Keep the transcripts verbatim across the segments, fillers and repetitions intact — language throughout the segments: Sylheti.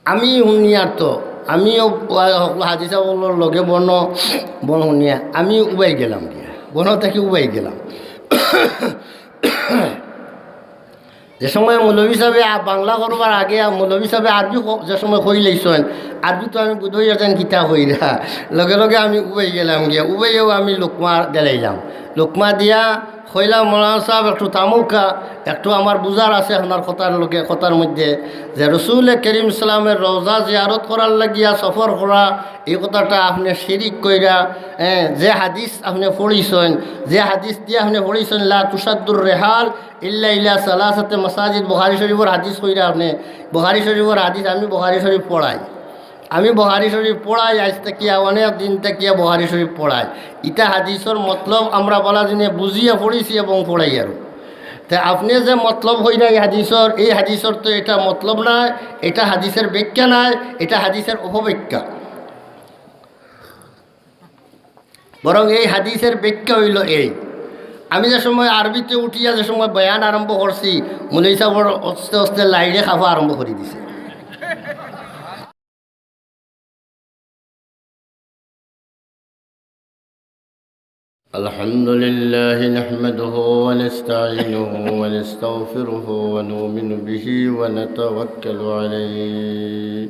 আমি হুনিয়ার তো, আমিও হকল হাদিস অকলর লগে বনো, বন হুনিয়া আমি উবাই গেলাম গিয়া, বনো থাকি উবাই গেলাম। যে সময় মৌলভী সাহেবে আ-, বাংলা করবার আগে আ-, মৌলভী সাহেবে আরবি ক-, যে সময় কইলাইছইন, আরবি তো আমি বুঝাইয়া যাইন কিতা কইরা, লগে লগে আমি উবাই গেলাম গিয়া, উবাইয়াও আমি লোকমা দিলাইলাম। লোকমা দিয়া কইলাম, "মৌলানা সাহেব, একটু থামউক্কা, একটু আমার বুঝার আছে আপনার কথার লগে, কথার মধ্যে যে রসুল করিম সাল্লামের রওজা জিয়ারত করার লাগিয়া সফর করা, এই কথাটা আপনে শিরিক কইরা, এ, যে হাদিস আপনে পড়ছইন, যে হাদিস দিয়া আপনে পড়ছইন, লা তুশাদ্দুর রেহাল ইল্লা ইলা সালাসাতে মাসাজিদ, বুখারী শরীফর হাদিস কইরা আপনে, বুখারী শরীফর হাদিস আমি বুখারী শরীফ পড়াই।" আমি বুখারী শরীফ পড়াই, আইজ থাকিয়া অনেক দিন থাকিয়া বুখারী শরীফ পড়াই। ইটা হাদিসর মতলব আমরা বালা দিনে বুঝিয়া পড়ছি এবং পড়াইয়ারও। তে আপনে যে মতলব কইরা এই হাদিসর, এই হাদিসর তো এটা মতলব নায়, এটা হাদিসের ব্যাখ্যা নায়, এটা হাদিসের অপব্যাখ্যা। বরং এই হাদিসের ব্যাখ্যা অইলো এই, আমি যে সময় আরবিতে উঠিয়া যে সময় বয়ান আরম্ভ করছি, মৌলভী সাহেবর আস্তে আস্তে লাইড়ে খাফা আরম্ভ করি দিছে। الحمد لله نحمده ونستعينه ونستغفره ونؤمن به ونتوكل عليه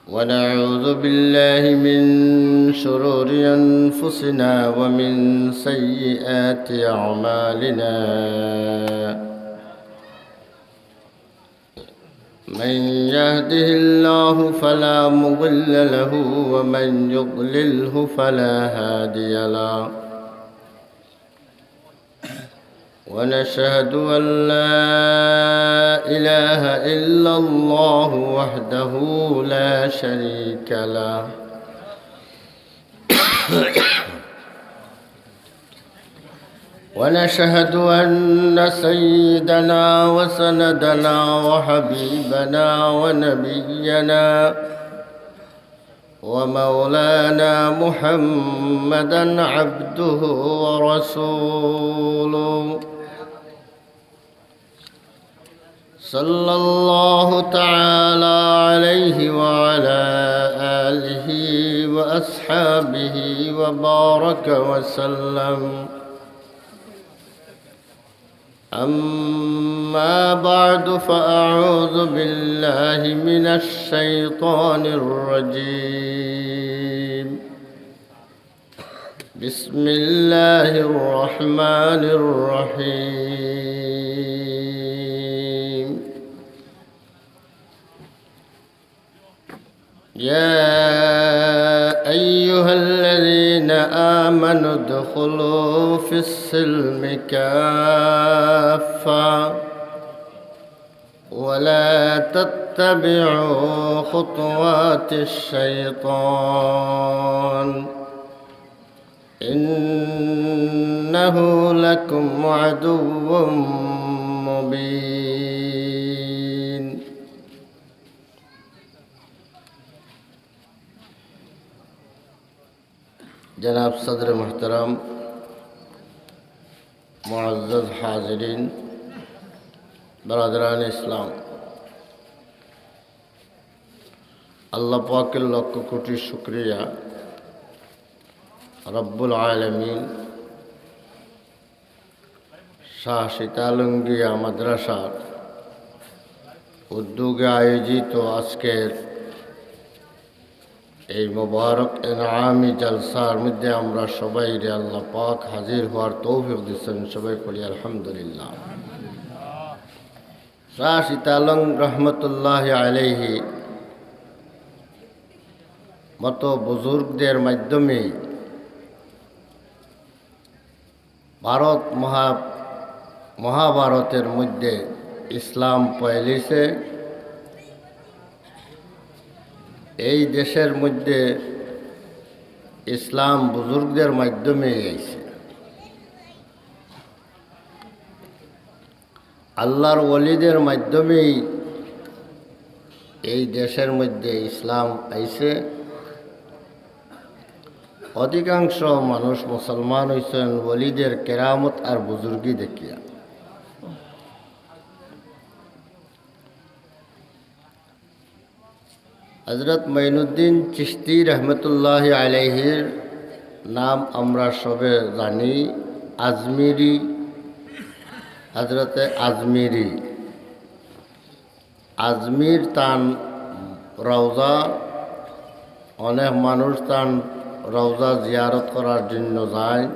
ونعوذ بالله من شرور أنفسنا ومن سيئات أعمالنا. من يهده الله فلا مضل له ومن يضلله فلا هادي له. ونشهد أن لا إله إلا الله وحده لا شريك له. ونشهد أن سيدنا وسندنا وحبيبنا ونبينا ومولانا محمدا عبده ورسوله، صلى الله تعالى عليه وعلى آله وأصحابه وبارك وسلم. أما بعد، فأعوذ بالله من الشيطان الرجيم. بسم الله الرحمن الرحيم. يا أيها الذين آمنوا ادخلوا في السلم كافة ولا تتبعوا خطوات الشيطان إنه لكم عدو مبين. জনাব সদর মুহতারাম, মুআজ্জাজ হাজিরিন, বারাদারান ইসলাম, আল্লাহ পাকের লক্ষ কোটি শুকরিয়া, রব্বুল আলামিন শাহ সীতালঙ্গিয়া মাদ্রাসার উদ্যোগে আয়োজিত আজকের এই মোবারক এনামি জলসার মধ্যে আমরা সবাইরে আল্লাহ পাক হাজির হওয়ার তৌফিক দিচ্ছেন। সবাই বলি আলহামদুলিল্লাহ। শাহ সীতালং রহমতুল্লাহ আলাইহি মতো বুজুর্গদের মাধ্যমে ভারত মহা-, মহাভারতের মধ্যে ইসলাম ফয়লিছে। এই দেশের মধ্যে ইসলাম বুজুর্গদের মাধ্যমেই আইছে। আল্লাহর ওলিদের মাধ্যমেই এই দেশের মধ্যে ইসলাম আইছে। অধিকাংশ মানুষ মুসলমান হইছেন ওলিদের কেরামত আর বুজুর্গি দেখিয়া। হযরত মঈনুদ্দিন চিশতি রহমতুল্লাহি আলাইহির নাম আমরা সবে জানি, আজমিরি, হযরতে আজমিরি। আজমির তান রওজা, অনেক মানুষ তান রওজা জিয়ারত করার জন্য যায়।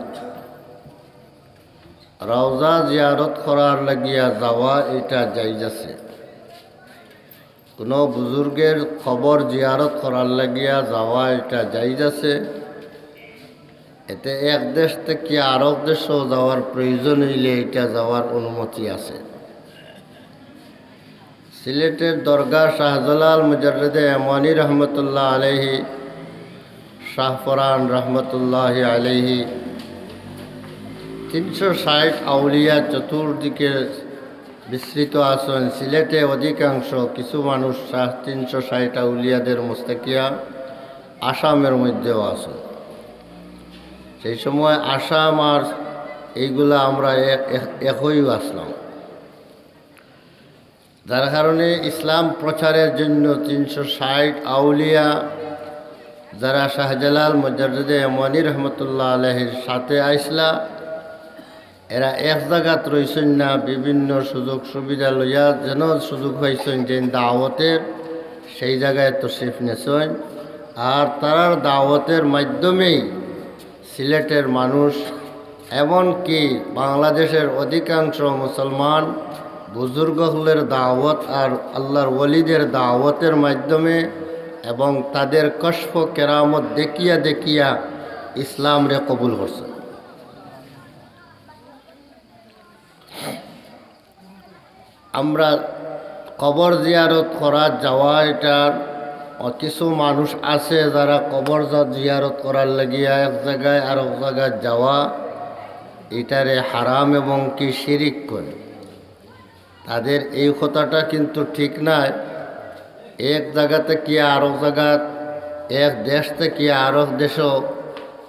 রওজা জিয়ারত করার লাগিয়া যাওয়া, এটা জায়েজ আছে। কোনো বুজুর্গের কবর জিয়ারত করার লাগিয়া যাওয়া, এটা জায়েজ আছে। এতে এক দেশ থেকে আরক দেশও যাওয়ার প্রয়োজন হইলে এটা যাওয়ার অনুমতি আছে। সিলেটের দরগা শাহজালাল মুজাররদে ইয়ামানি রহমতুল্লাহ আলাইহি, শাহপরান রহমতুল্লাহ আলাইহি, তিনশো ষাট আউলিয়া চতুর্দিকে বিস্তৃত আছেন। সিলেটে অধিকাংশ কিছু মানুষ শাহ তিনশো ষাট আউলিয়াদের মুস্তাকিয়া আসামের মধ্যেও আছে। সেই সময় আসাম আর এইগুলা আমরা এক, এক, একই আসলাম। যার কারণে ইসলাম প্রচারের জন্য তিনশো ষাট আউলিয়া, যারা শাহজালাল মুজাররদে ইয়ামানি রহমতুল্লাহ আলাইহির সাথে আইসলা, এরা এক জাগাত রইছইন না, বিভিন্ন সুযোগ সুবিধা লইয়া যেন সুযোগ পাইছইন যে দাওয়াতের, সেই জাগায় তশরিফ নেছইন। আর তারার দাওয়াতের মাধ্যমেই সিলেটের মানুষ, এমনকি বাংলাদেশের অধিকাংশ মুসলমান বুজুর্গ অকলের দাওয়াত আর আল্লাহর ওলিদের দাওয়াতের মাধ্যমে এবং তাদের কশফ কেরামত দেখিয়া দেখিয়া ইসলামরে কবুল করছে। আমরা কবর জিয়ারত করা যাওয়া, এটার কিছু মানুষ আছে যারা কবর জ-, জিয়ারত করার লাগিয়া এক জাগায় আরক জাগায় যাওয়া, এটারে হারাম এবং কি শিরিক কয়। তাদের এই কথাটা কিন্তু ঠিক নায়। এক জাগা থেকে আরক জাগাত, এক দেশ থেকে আরক দেশও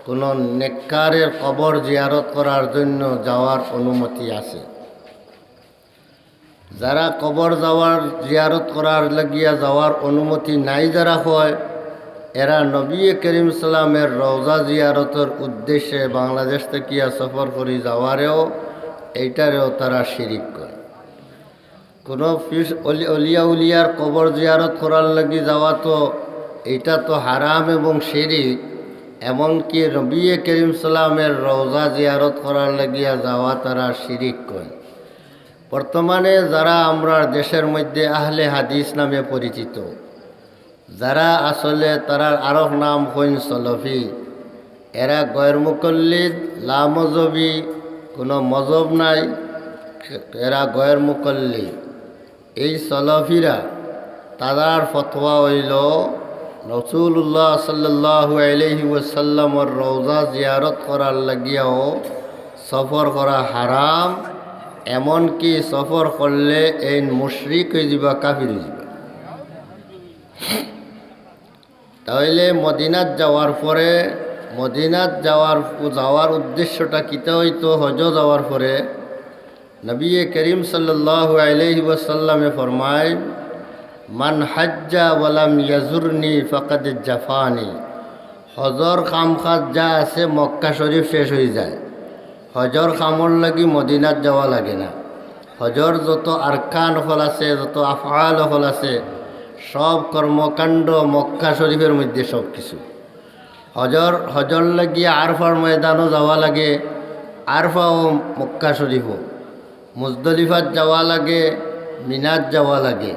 কোনো নেককারের কবর জিয়ারত করার জন্য যাওয়ার অনুমতি আছে। যারা কবর যাওয়ার, জিয়ারত করার লাগিয়া যাওয়ার অনুমতি নাই যারা হয়, এরা নবী করিম সাল্লামের রওজা জিয়ারতর উদ্দেশ্যে বাংলাদেশ থাকিয়া সফর করি যাওয়ারেও, এইটারেও তারা শিরিক কয়। কোনো পীর অলি-, অলিয়া উলিয়ার কবর জিয়ারত করার লাগি যাওয়া তো, এটা তো হারাম এবং শিরিক। এমনকি নবী করিম সাল্লামের রওজা জিয়ারত করার লাগিয়া যাওয়া তারা শিরিক কয়। বর্তমানে যারা আমরার দেশের মধ্যে আহলে হাদিস নামে পরিচিত, যারা আসলে তারার আরক নাম কইন সলফি, এরা গয়ের মুকল্লিদ, লামজহবি, কোনো মজহব নাই, এরা গয়ের মুকল্লিদ। এই সলফিরা, তারার ফতোয়া অইলো রাসূলুল্লাহ সাল্লাল্লাহু আলাইহি ওয়াসাল্লামর রওজা জিয়ারত করার লাগিয়াও সফর করা হারাম, এমনকি সফর করলে এইন মুশরিক অইযিবা, কাফির অইযিবা। তাইলে মদিনাত যাওয়ার পরে, মদিনাত যাওয়ার, যাওয়ার উদ্দেশ্যটা কিতা অইতো? হজো যাওয়ার পরে নবী করিম সাল্লাল্লাহু আলাইহি ওয়াসাল্লামে ফরমায়, "মান হাজ্জা ওয়ালাম ইয়াজুরনি ফাকাদ জাফানি।" হজর কাম কাজ যা আছে মক্কা শরীফ শেষ অইযায়। হজর কামর লাগি মদিনাত যাওয়া লাগে না। হজর যত আরকান অকল আছে, যত আফআল অকল আছে, সব কর্মকাণ্ড মক্কা শরীফের মধ্যে সব কিছু। হজর, হজর লাগিয়া আরফার ময়দানও যাওয়া লাগে, আরফাও মক্কা শরীফও। মুজদলিফাত যাওয়া লাগে, মিনাত যাওয়া লাগে,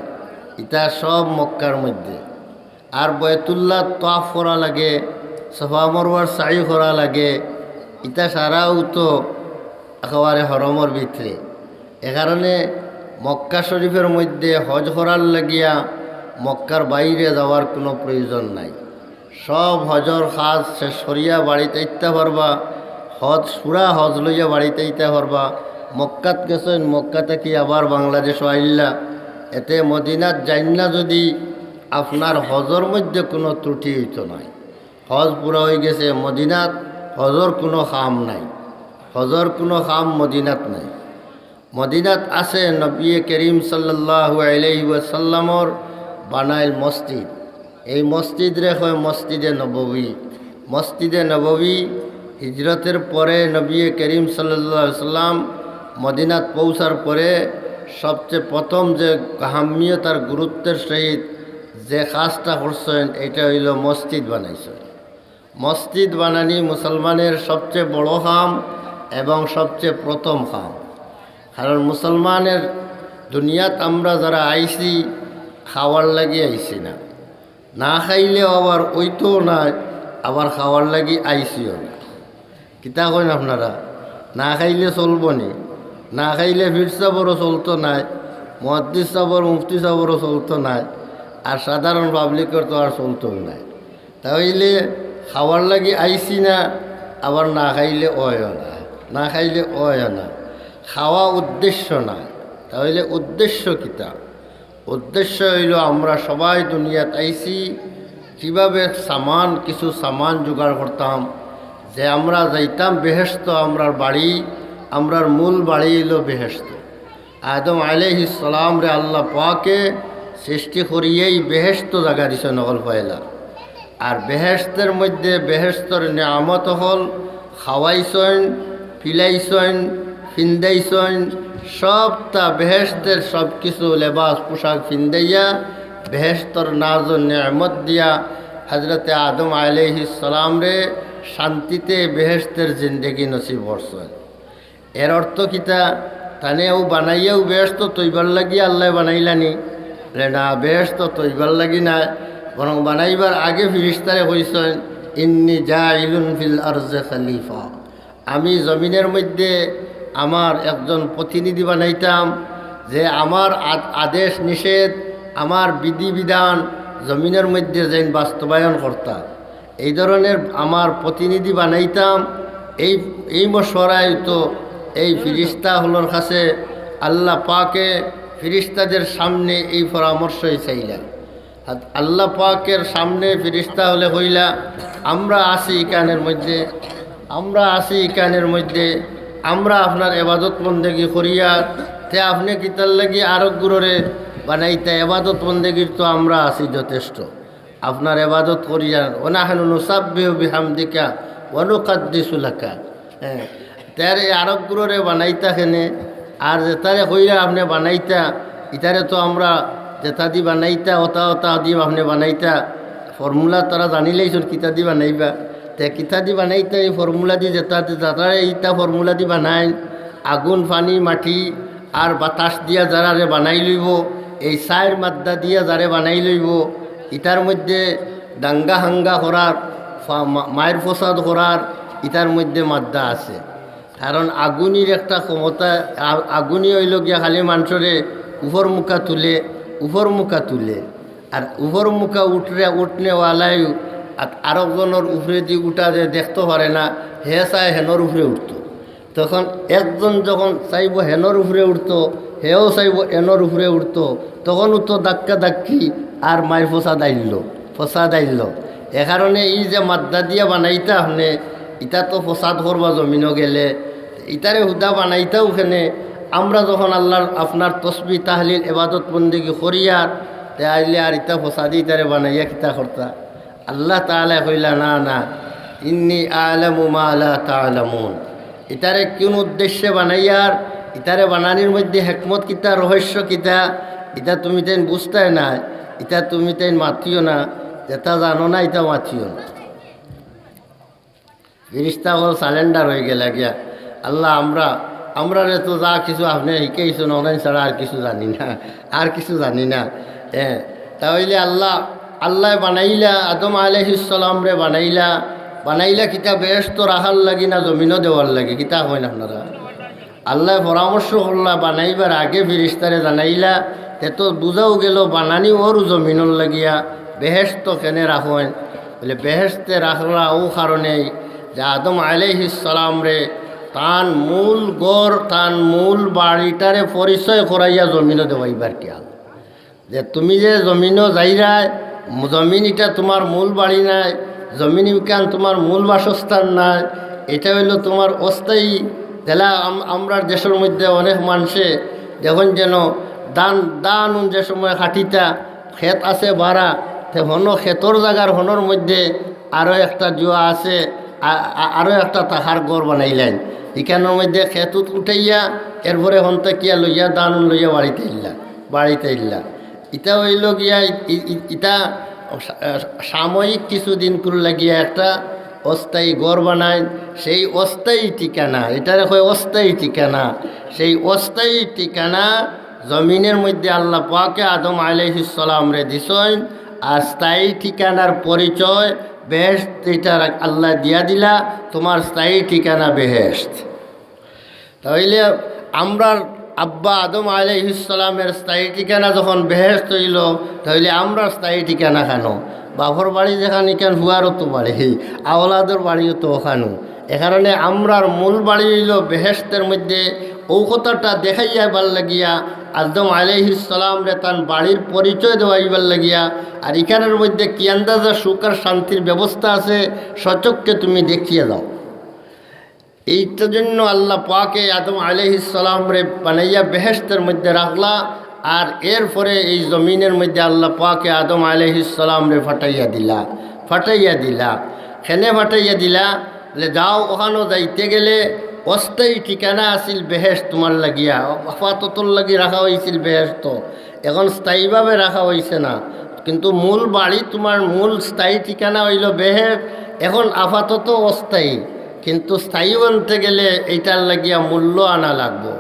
ইতা সব মক্কার মধ্যে। আর বয়তুল্লাহ তওয়াফ করা লাগে, সাফা মরওয়ার সাই করা লাগে, ইতা সারাও তো একেবারে হরমর ভিতরে। এ কারণে মক্কা শরীফের মধ্যে হজ করার লাগিয়া মক্কার বাইরে যাওয়ার কোনো প্রয়োজন নাই। সব হজর কাজ শেষ করিয়া বাড়িত আইতা পারবা, হজ, পুরা হজ লইয়া বাড়িত আইতা পারবা। মক্কাত গেছইন, মক্কা থাকি আবার বাংলাদেশও আইলা, এতে মদিনাত যাইন না যদি আপনার হজর মধ্যে কোনো ত্রুটি অইতো নায়। হজ পুরা অইগেছে, মদিনাত হজর কোনো কাম নাই, হজর কোনো কাম মদিনাত নাই। মদিনাত আছে নবী করিম সাল্লাল্লাহু আলাইহি ওয়াসাল্লামর বানাইল মসজিদ। এই মসজিদরে কয় মসজিদে নববী। মসজিদে নববী হিজরতের পরে নবী করিম সাল্লাল্লাহু আলাইহি সাল্লাম মদিনাত পৌঁছার পরে সবচেয়ে প্রথম যে আহাম্মিয়ত আর গুরুত্বের সহিত যে কাজটা করছেন, এটা হইল মসজিদ বানাইছেন। মসজিদ বানানি মুসলমানের সবচেয়ে বড় কাম এবং সবচেয়ে প্রথম কাম। কারণ মুসলমানের দুনিয়াত আমরা যারা আইছি, খাওয়ার লাগি আইছি না, না খাইলেও আবার অইতো নায়, আবার খাওয়ার লাগি আইছিও না। কিতা কইন আপনারা? না খাইলে চলবো নি? না খাইলে পীর সাবরও চলতো নায়, মুহাদ্দিস সাবর, মুফতি সাবরও চলতো নায়, আর সাধারণ পাবলিকর তো আর চলতো নায়। তাইলে খাওয়ার লাগি আইছি না, আবার না খাইলে অয় না, না খাইলে অয় না। খাওয়া উদ্দেশ্য না, তাইলে উদ্দেশ্য কিতা? উদ্দেশ্য হইল আমরা সবাই দুনিয়াত আইছি, কিভাবে সামান, কিছু সামান জোগাড় করতাম, যে আমরা যাইতাম বেহেশত, আমরার বাড়ি, আমরার মূল বাড়ি হইল বেহেশত। আদম আলাইহিস সালামরে আল্লাহ পাকে সৃষ্টি করিয়েই বেহেশত জাগা দিছে নকল পয়লা। আর বেহেশতের মধ্যে বেহেশতর নিয়ামত হল খাওয়াইছইন, পিলাইছইন, ফিন্দাইছইন, সবটা বেহেশতের সব কিছু লেবাস পোশাক ফিন্দাইয়া বেহেশতর নাজ ও নিয়ামত দিয়া হজরতে আদম আলাইহিস সালামরে শান্তিতে বেহেশতের জিন্দেগি নসিব করছইন। এর অর্থ কিতা? তানে ও বানাইয়াও বেহেশত তৈবার লাগি আল্লাহ বানাইলানি? বলে না, বেহেশত তৈবার লাগি না, বরং বানাইবার আগে ফিরিস্তারে কইছইন, "ইন্নি জাইলুন ফিল আরজে খালিফা।" আমি জমিনের মধ্যে আমার একজন প্রতিনিধি বানাইতাম, যে আমার আদ-, আদেশ নিষেধ, আমার বিধিবিধান জমিনের মধ্যে যেন বাস্তবায়ন করতা। এই ধরনের আমার প্রতিনিধি বানাইতাম। এই, এই মশওয়ারায় তো এই ফিরিস্তা হকলর কাছে আল্লাহ পাকে ফিরিস্তাদের সামনে এই পরামর্শই চাইলা। আর আল্লাহ পাকের সামনে ফিরিস্তা হকলে কইলা, "আমরা আছি ইখানের মধ্যে, আমরা আছি ইখানের মধ্যে, আমরা আপনার এবাদত বন্দেগি করিয়ার, তে আপনে কিতার লাগি আরক গুরুরে বানাইতা? এবাদত বন্দেগির তো আমরা আছি যথেষ্ট।" আপনার এবাদত করি যান। "ওয়া নাহনু নুসাব্বিহু বিহামদিকা ওয়া নুকাদ্দিসু লাকা।" হ্যাঁ, তার এই আরক গুরুরে বানাইতা কেনে, আর যেতারে কইরা আপনে বানাইতা, ইতারে তো আমরা যেতা দি বানাইতা, ওতা ওতা দি আপনে বানাইতা, ফর্মুলা তারা জানিলেই চল কিতা দি বানাইবা। তে কিতা দি বানাইতা, এই ফর্মুলা দি যেতা দি, যাতারে ইতা ফর্মুলা দি বানাইন, আগুন, পানি, মাটি, আর বাতাস দিয়া যারারে বানাই লইব, এই চাইর মাদ্দা দিয়া যারে বানাই লইব, ইতার মধ্যে দাঙ্গা হাঙ্গা করার, ফা-, মা-, মাইর ফসাদ করার, ইতার মধ্যে মাদ্দা আছে। কারণ আগুনির একটা ক্ষমতা, আ-, আগুনি অইল গিয়া খালি মানষরে উপর মুখা তুলে, উপর মুখা তুলে। আর উপর মুখা উঠরে, উঠনেওয়ালায় আ-, আরক জনর উপরেদি উঠা যে দেখতো পারে না, হে চায় হেনর উপরে উঠতো। তখন একজন যখন চাইব হেনর উপরে উঠতো, হেও চাইব এনর উপরে উঠতো, তখন উঠতো ধাক্কা ধাক্কি আর মাইর ফসাদ আইলো, ফসাদ আইলো। এ কারণে এই যে মাদ্দা দিয়া বানাইতা আপনে, ইতা তো ফসাদ করবা জমিনো গেলে, ইতারে হুদা বানাইতাও কেনে। আমরা যখন আল্লাহর, আপনার তসবিহ, তাহলিল, এবাদত বন্দেগি করিয়ার, তে আইলে আর ইতা ফসাদি ইতারে বানাইয়া কিতা করতা? আল্লাহ তাআলা কইলা, "না, না, ইন্নি আ'লামু মা লা তা'লামুন।" ইতারে কোন উদ্দেশ্যে বানাইয়ার, ইতারে বানানির মধ্যে হেকমত কিতা, রহস্য কিতা, ইতা তুমি তাইন বুঝতায় না, ইতা তুমি তাইন মাতিও না, যেতা জানো না, ইতা মাতিও না। ফিরিস্তা অকল সারেন্ডার অইগেলা গিয়া, "আল্লাহ, আমরা, আমরারে তো যা কিছু আপনে শিখাইছইন, অখান ছাড়া আর কিছু জানি না, আর কিছু জানি না।" এ, তা অইলে আল্লাহ, আল্লায় বানাইলা, আদম আলাইহিস সালামরে বানাইলা, বানাইলা কিতা বেহেশতো রাখার লাগি না জমিনো দেওয়ার লাগি? কিতা কইন আপনারা? আল্লায় পরামর্শ করলা, বানাইবার আগে ফিরিস্তারে জানাইলা, তে তো বুঝাও গেল বানানি অউ জমিনর লাগিয়া, বেহেশতো কেনে রাখইন? বলে, বেহেশতে রাখলা অউ কারণেই যে আদম আলাইহিস সালামরে তান মূল ঘর, তান মূল বাড়িটারে পরিচয় করাইয়া জমিনো দেওয়াইবার খেয়াল। যে তুমি যে জমিনো যাইরায়, জমিন ইটা তুমার মূল বাড়ি নায়, জমিন ইখান তুমার মূল বাসস্থান নায়, ইটা অইলো তুমার অস্থায়ী। যেলা আম-, আমরার দেশর মধ্যে অনেক মানষে দেখইন যেন ধান, ধান যে সময় কাটিতা, খেত আছে বারা, তে হনো খেতর জাগার হনোর মধ্যে আরো একটা জুয়া আছে, আ-, আ-, আরো একটা তাহার ঘর বানাইলাইন। ইখানোর মধ্যে খেতুত উঠাইয়া এরপরে হন থাকিয়া লইয়া দান লইয়া বাড়িত আইলা, বাড়িত আইলা। ইটা অইলো গিয়া ই-, ই-, ইটা সা-, সাময়িক কিছুদিন করে লাগিয়া একটা অস্থায়ী ঘর বানাইন। সেই অস্থায়ী ঠিকানা, ইটারে কয় অস্থায়ী ঠিকানা। সেই অস্থায়ী ঠিকানা জমিনের মধ্যে আল্লাহ পাকে আদম আলাইহিস সালামরে দিছইন। আর স্থায়ী ঠিকানার পরিচয় বেহেশত, ইটা আল্লায় দিয়া দিলা, তুমার স্থায়ী ঠিকানা বেহেশত। তাইলে আমরার আব্বা আদম আলাইহিস সালামের স্থায়ী ঠিকানা যখন বেহেশত অইলো, তাইলে আমরার স্থায়ী ঠিকানা খানো? বাপর বাড়ি যেখান, ইখান ফুয়ারও তো বাড়ি, আওলাদর বাড়িও তো ওখানো। এ কারণে আমরার মূল বাড়ি অইলো বেহেশতের মধ্যে। অউ কথাটা দেখাইবার লাগিয়া আদম আলাইহিস সালামরে তান বাড়ির পরিচয় দেওয়াইবার লাগিয়া, আর ইখানোর মধ্যে কি আন্দাজা সুখ আর শান্তির ব্যবস্থা আছে, স্বচক্ষে তুমি দেখিয়া যাও। এইটার জন্য আল্লাহ পাকে আদম আলাইহিস সালামরে বানাইয়া বেহেশতের মধ্যে রাখলা, আর এরপরে এই জমিনের মধ্যে আল্লাহ পাকে আদম আলাইহিস সালামরে ফাটাইয়া দিলা, ফাটাইয়া দিলা। কেনে ফাটাইয়া দিলা? যে যাও, ওখানো যাইতে গেলে অস্থায়ী ঠিকানা আছিল বেহেশত তুমার লাগিয়া, আপাততর লাগি রাখা অইছিল বেহেশত, এখন স্থায়ীভাবে রাখা অইছে না। কিন্তু মূল বাড়ি, তুমার মূল স্থায়ী ঠিকানা অইলো বেহেশত, এখন আপাতত অস্থায়ী, কিন্তু স্থায়ী অইতে গেলে ইটার লাগিয়া মূল্য আনা লাগবো,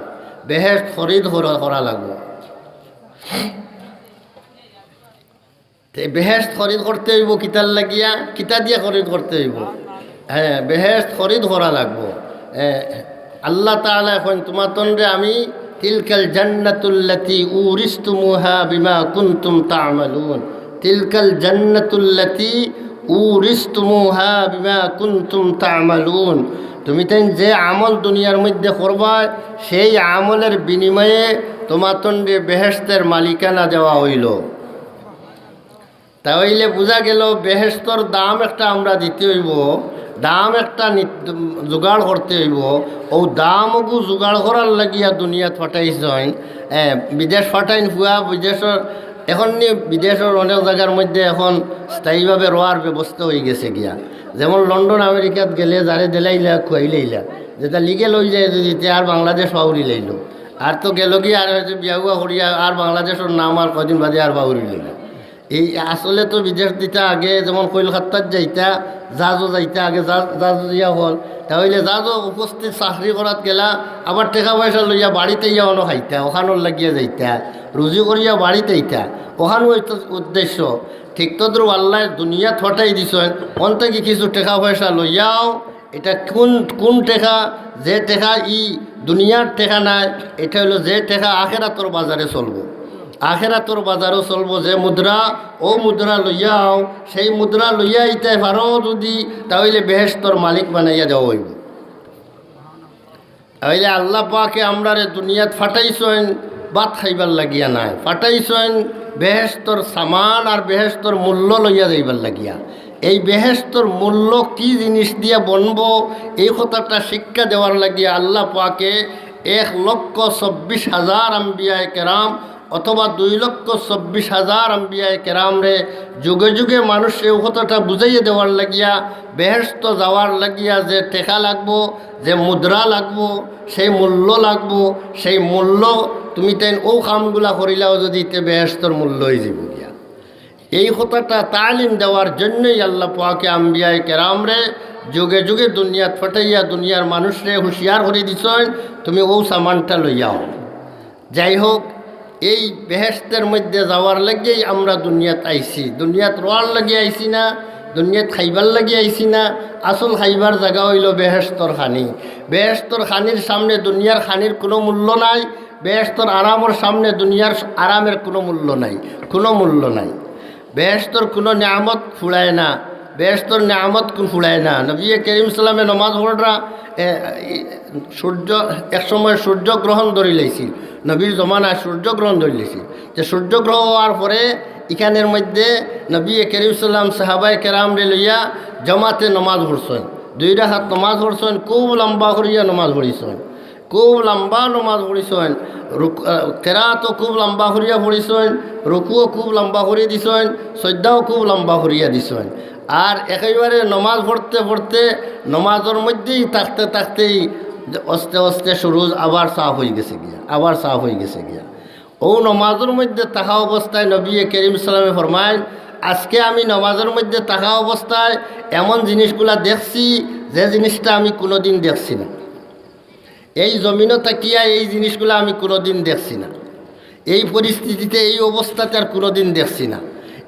বেহেশত খরিদ করা, করা লাগবো। তে বেহেশত খরিদ করতে অইবো কিতার লাগিয়া? কিতা দিয়া খরিদ করতে অইবো? হ্যাঁ, বেহেশত খরিদ করা লাগবো। হ্যাঁ, আল্লাহ তাআলায় কইন, তুমাতনরে আমি, তিলকাল জান্নাতুল্লাতি উরিসতুমুহা বিমা কুনতুম তা'মালুন। তিলকাল জান্নাতুল্লাতি উরিসতুমুহা বিমা কুনতুম তা'মালুন। তুমিতাইন যে আমল দুনিয়ার মধ্যে করবায়, সেই আমলের বিনিময়ে তুমাতনরে বেহেশতের মালিকানা দেওয়া অইলো। তাইলে বুঝা গেলো, বেহেশতর দাম একটা আমরা দিতে অইবো, দাম একটা নিত-, জোগাড় করতে অইবো। অউ দামগু জোগাড় করার লাগিয়া দুনিয়াত ফাটাইছইন, এ, বিদেশ ফাটাইন ফুয়া, বিদেশর, এখন নি বিদেশর অনেক জাগার মধ্যে এখন স্থায়ীভাবে রওয়ার ব্যবস্থা অইগেছে গিয়া। যেমন লন্ডন আমেরিকাত গেলে যারে দিলাইলা, খুয়াইলাইলা, যেটা লিগেল অইযায় যদি, তে আর বাংলাদেশ পাউরিলাইলো। আর তো গেলো গিয়া, আর হয়তো বিয়া-উয়া করিয়া আর বাংলাদেশর নাম আর কয়দিন বাদে আর পাউরিলাইলো। এই আসলে তো বিদেশ দিতা আগে, যেমন কলকাতাত যাইতা, জাহাজো যাইতা আগে, জাহাজ, জাহাজো যাইয়া অকল, তাইলে জাহাজো উপস্থিত চাকরি করাত গেলা, আবার টেকা-পয়সা লইয়া বাড়িত আইয়া অনো খাইতা, ওখানোর লাগিয়া যাইতা, রুজি করিয়া বাড়িত আইতা, ওখানো অইতো উদ্দেশ্য। ঠিক তদ্রুপ আল্লায় দুনিয়াত ফাটাই দিছইন, অন থাকি কিছু টেকা-পয়সা লইয়াও, ইটা কুন, কুন টেকা? যে টেকা ই দুনিয়ার টেকা নায়, ইটা অইলো যে টেকা আখেরাতর বাজারে চলবো, আখেরাতর বাজারো চলবো। যে মুদ্রা, অউ মুদ্রা লইয়াও, সেই মুদ্রা লইয়া ইতায় পারো যদি, তাইলে বেহেশতর মালিক বানাইয়া দেওয়া অইবো। তাইলে আল্লাহ পাকে আমরারে দুনিয়াত ফাটাইছইন ভাত খাইবার লাগিয়া নায়, ফাটাইছইন বেহেশতর সামান আর বেহেশতর মূল্য লইয়া যাইবার লাগিয়া। এই বেহেশতর মূল্য কি জিনিস দিয়া বনবো, এই কথাটা শিক্ষা দেওয়ার লাগিয়া আল্লাহ পাকে এক লক্ষ চব্বিশ হাজার আম্বিয়ায়ে কেরাম অথবা দুই লক্ষ চব্বিশ হাজার আম্বিয়ায়ে কেরামরে যুগে যুগে মানুষরে অউ কথাটা বুঝাইয়া দেওয়ার লাগিয়া, বেহেশত যাওয়ার লাগিয়া যে টেকা লাগবো, যে মুদ্রা লাগবো, সেই মূল্য লাগবো, সেই মূল্য তুমিতাইন অউ কামগুলা করিলাও যদি, তে বেহেশতর মূল্য অইযিবো গিয়া। এই কথাটা তালিম দেওয়ার জন্যই আল্লাহ পাকে আম্বিয়ায়ে কেরামরে যুগে যুগে দুনিয়াত ফাটাইয়া দুনিয়ার মানুষরে হুঁশিয়ার করি দিছইন, তুমি অউ সামানটা লইয়াও। যাই হোক, এই বেহেশতর মধ্যে যাওয়ার লাগিয়াই আমরা দুনিয়াত আইছি। দুনিয়াত রওয়ার লাগি আইছি না, দুনিয়াত খাইবার লাগি আইছি না। আসল খাইবার জাগা অইলো বেহেশতর খানি। বেহেশতর খানির সামনে দুনিয়ার খানির কুনু মূল্য নাই। বেহেশতর আরামর সামনে দুনিয়ার আরামের কুনু মূল্য নাই, কুনু মূল্য নাই। বেহেশতর কুনু নিয়ামত ফুরায় না, বেহেশতর নিয়ামত কুন ফুরায় না। নবী করিম সাল্লামে নমাজ পড়রা, এ, এ, সূর্য, এক সময় সূর্যগ্রহণ ধরিলাইছিল, নবীর জমানায় সূর্যগ্রহণ ধরিলাইছিল। যে সূর্যগ্রহণ অওয়ার পরে ইখানর মধ্যে নবী করিম সাল্লাম সাহাবায়ে কেরামরে লইয়া জমাতে নমাজ পড়ছইন, দুই রাকাত নমাজ পড়ছইন, খুব লম্বা করিয়া নমাজ পড়ছইন। খুব লম্বা নমাজ পড়িছইন, রুক-, আহ, কেরাতও খুব লম্বা করিয়া পড়িছইন, রুকুও খুব লম্বা করি দিছইন, সজদাও খুব লম্বা করিয়া দিছইন। আর একেবারে নমাজ পড়তে পড়তে, নমাজর মধ্যেই থাকতে থাকতেই আস্তে আস্তে সুরুজ আবার সাফ অইগেছে গিয়া, আবার সাফ অইগেছে গিয়া। অউ নমাজর মধ্যে থাকা অবস্থায় নবী করিম সাল্লাল্লাহু আলাইহি ওয়াসাল্লামে ফরমাইন, "আজকে আমি নমাজর মধ্যে থাকা অবস্থায় এমন জিনিসগুলা দেখছি, যে জিনিসটা আমি কুনুদিন দেখছি না।" এই জমিনো থাকিয়া এই জিনিসগুলা আমি কুনুদিন দেখছি না। এই পরিস্থিতিতে, এই অবস্থাতে আর কুনুদিন দেখছি না।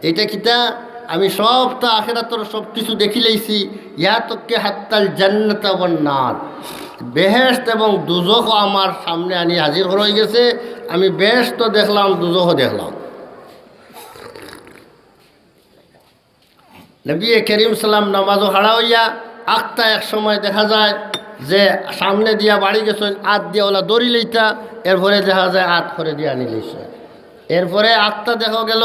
ইটা কিতা? আমি সবতা আখেরাতর সব কিছু দেখিলাইছি, ইয়া তক্কে হাত্তাল জান্নাতা ওয়ান নার। বেহেশত এবং দুজখও আমার সামনে আনি হাজির করা অইগেছে। আমি বেহেশতও দেখলাম, দুজখও দেখলাম। নবী করিম সাল্লাম নমাজো খাড়া অইয়া আখতা এক সময় দেখা যায় যে সামনে দিয়া বাড়ি গেছইন, আত দিয়া অলা ধরি লইতা, এরপরে দেখা যায় আত করে দিয়া আনি লইছে। এরপরে আখতা দেখা গেল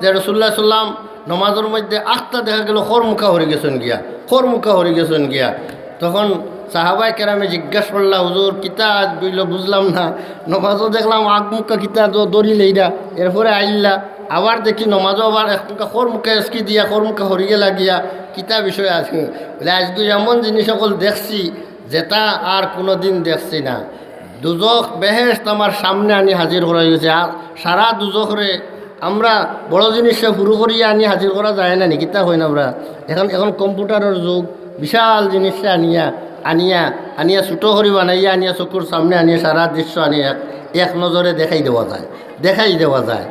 যে রাসূলুল্লাহ সাল্লাম নমাজর মধ্যে আখতা দেখা গেল খরমুখা হরি গেছইন গিয়া, খরমুখা হরি গেছইন গিয়া। তখন সাহাবায়ে কেরামে জিজ্ঞাসা করলা, "হুজুর, কিতা আত?" কইল, "বুঝলাম না, নমাজো দেখলাম আগমুখা কিতা দ-, ধরি লইরা, এরপরে আইলা, আবার দেখি নমাজো আবার এক মুখা খরমুখা এসকি দিয়া খরমুখা হরি গেলা গিয়া, কিতা বিষয় আছে?" বলে, "আজকে এমন জিনিস অকল দেখছি, যেটা আর কুনুদিন দেখছি না।" দুজখ বেহেশত আমার সামনে আনি হাজির করা অইগেছে। আর সারা দুজখরে আমরা বড় জিনিসে হুরু করিয়া আনি হাজির করা যায় না নি? কিতা কইন আমরা? এখন, এখন কম্পিউটারর যুগ, বিশাল জিনিসে আনিয়া, আনিয়া, আনিয়া ছোট করি বানাইয়া আনিয়া চকুর সামনে আনিয়া সারা দৃশ্য আনিয়া এক, এক নজরে দেখাই দেওয়া যায়, দেখাই দেওয়া যায়।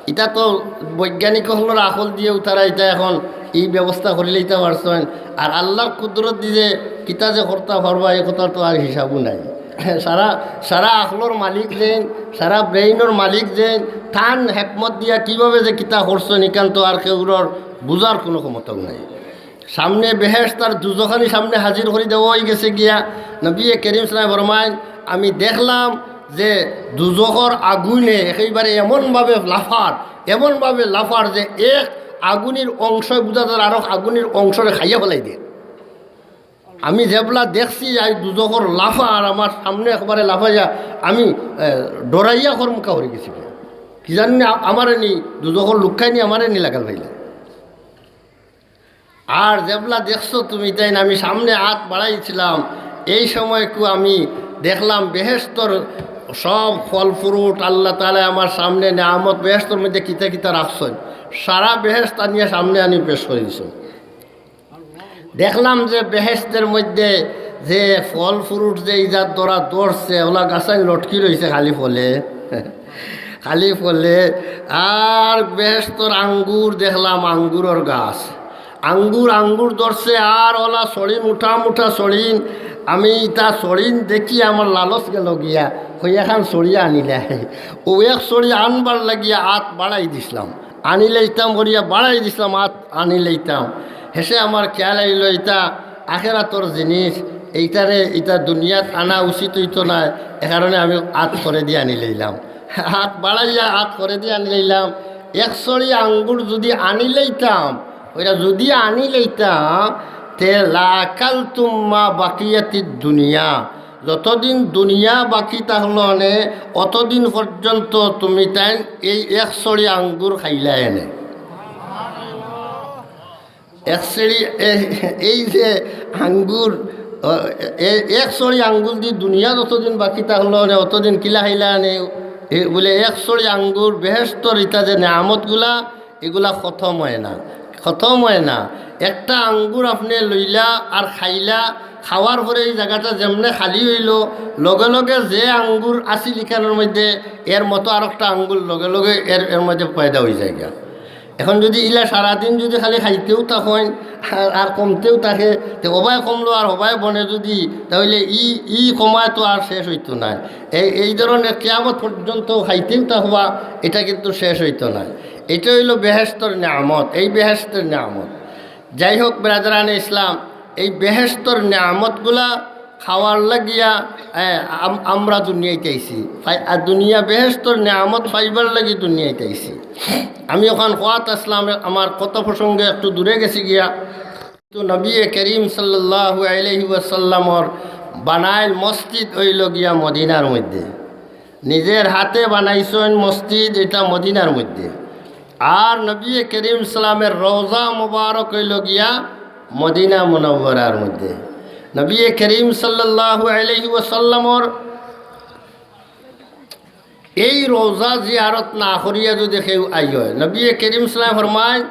ইটা তো বৈজ্ঞানিক অকলর আকল দিয়াউ তারা ইটা এখন ই ব্যবস্থা করি লইতা পারছইন। আর আল্লার কুদরতদি যে কিতা যে করতা পারবা, ই কথার তো আর হিসাবও নাই। সারা, সারা আকলর মালিক যেইন, সারা ব্রেইনর মালিক যেইন, তান হেকমত দিয়া কিভাবে যে কিতা করছইন, ইখান তো আর কেউরর বুঝার কুনু ক্ষমতাও নাই। সামনে বেহেশত আর দুজখানি সামনে হাজির করি দেওয়া অইগেছে গিয়া। নবী করিম সাল্লাল্লাহু আলাইহি ওয়াসাল্লাম ফরমাইন, "আমি দেখলাম যে দুজখর আগুনে একেবারে এমনভাবে লাফার, এমনভাবে লাফার যে এক আগুনির অংশ বুঝা যার আরক আগুনির অংশরে খাইয়া ফালাই দেয়।" আমি যেবলা দেখছি, আই দুজখর লাফার আমার সামনে একবারে লাফাইয়া আমি, এ, ডরাইয়া খরমুখা হরি গেছি। কি জানি না, আ-, আমারে নি, দুজখর লুকাই নি, আমারে নি লাগাল পাইলা। আর যেবলা দেখছো তুমি, তাইন আমি সামনে আত বাড়াইছিলাম, এই সময়কু আমি দেখলাম বেহেশতর সব ফল fruit আল্লাহ তাআলায় আমার সামনে নিয়ামত, বেহেশতর মধ্যে কিতা কিতা রাখছইন, সারা বেহেশত আনিয়া সামনে আনি পেশ করি দিছইন। দেখলাম যে বেহেশতের মধ্যে যে ফল fruit যে ইজাত ধরা ধরছে, ওলা গাছাইন লটকি রইছে খালি ফলে, খালি ফলে। আর বেহেশতর আঙ্গুর দেখলাম, আঙ্গুরর গাছ, আঙ্গুর, আঙ্গুর ধরছে, আর ওলা সড়িন, মুটা মুটা সড়িন। আমি ইতা সড়িন দেখি আমার লালচ গেল গিয়া, কই এখান সড়ি আনিলাই। অউ এক সড়ি আনবার লাগিয়া আত বাড়াই দিছলাম, আনিলাইতাম করিয়া বাড়াই দিছলাম, আত আনিলাইতাম। হেষে আমার খেয়াল আইল, ইতা আখেরাতর জিনিস, এইটারে, ইতা দুনিয়াত আনা উচিত অইতো নায়, এ কারণে আমি আত করে দিয়া আনিলাইলাম। আত বাড়াইয়া আত করে দিয়া আনিলাইলাম। এক সড়ি আঙ্গুর যুদি আনিলাইতাম, ওইটা যুদি আনিলাইতাম, তে লাআকালতুম মা বাকিয়াতিদ দুনিয়া, যতদিন দুনিয়া বাকি থাকলো অনে, অতদিন পর্যন্ত তুমি তাইন এই এক সড়ি আঙ্গুর খাইলায় অনে। এক সড়ি, এ-, এই যে আঙ্গুর, অ, এ-, এক সড়ি আঙ্গুর দি দুনিয়া যতদিন বাকি থাকলো অনে, অতদিন কিলা খাইলায় অনে। এ, বুলে এক সড়ি আঙ্গুর, বেহেশতর ইতা যে নিয়ামতগুলা, ইগুলা খতম অয় না, খতম অয় না। একটা আঙ্গুর আপনে লইলা আর খাইলা, খাওয়ার পরে ই জাগাটা যেমনে খালি অইলো, লগে লগে যে আঙ্গুর আছিল ইখানর মধ্যে, এর মতো আরকটা আঙ্গুর লগে লগে এর, এর মধ্যে পয়দা অইযায়গা। এখন যুদি ইলা সারাদিন যুদি খালি খাইতেউ থাকইন আর, আর কমতেউ থাকে, তে হবায় কমলো আর হবায় বনে যুদি, তাইলে ই, ই কমায় তো আর শেষ অইতো নায়। এই, এই ধরনের কিয়ামত পর্যন্ত খাইতেউ থাকবা, ইটা কিন্তু শেষ অইতো নায়। ইটা অইলো বেহেশতর নিয়ামত, এই বেহেশতর নিয়ামত। যাই হোক, বেরাদরানে ইসলাম, এই বেহেশতর নিয়ামতগুলা খাওয়ার লাগিয়া, এ, আম-, আমরা দুনিয়াইত আইছি। ফাই-, আর দুনিয়া বেহেশতর নিয়ামত পাইবার লাগি দুনিয়াইত আইছি। আমি অখান কওয়াত আসলাম, আমার কথা প্রসঙ্গে একটু দূরে গেছি গিয়া। তো নবী করিম সাল্লাল্লাহু আলাইহি ওয়াসাল্লামর বানাইল মসজিদ অইলো গিয়া মদিনার মধ্যে, নিজের হাতে বানাইছইন মসজিদ ইটা মদিনার মধ্যে। আর নবী করিম সাল্লামের রওজা মোবারক অইলো গিয়া মদিনা মুনাওয়ারার মধ্যে। নবী করিম সাল্লাল্লাহু আলাইহি ওয়াসাল্লামর এই রওজা জিয়ারত না করিয়া যদি কেউ আইয়, নবী করিম সাল্লাল্লাহু আলাইহি ওয়াসাল্লাম ফরমাইন,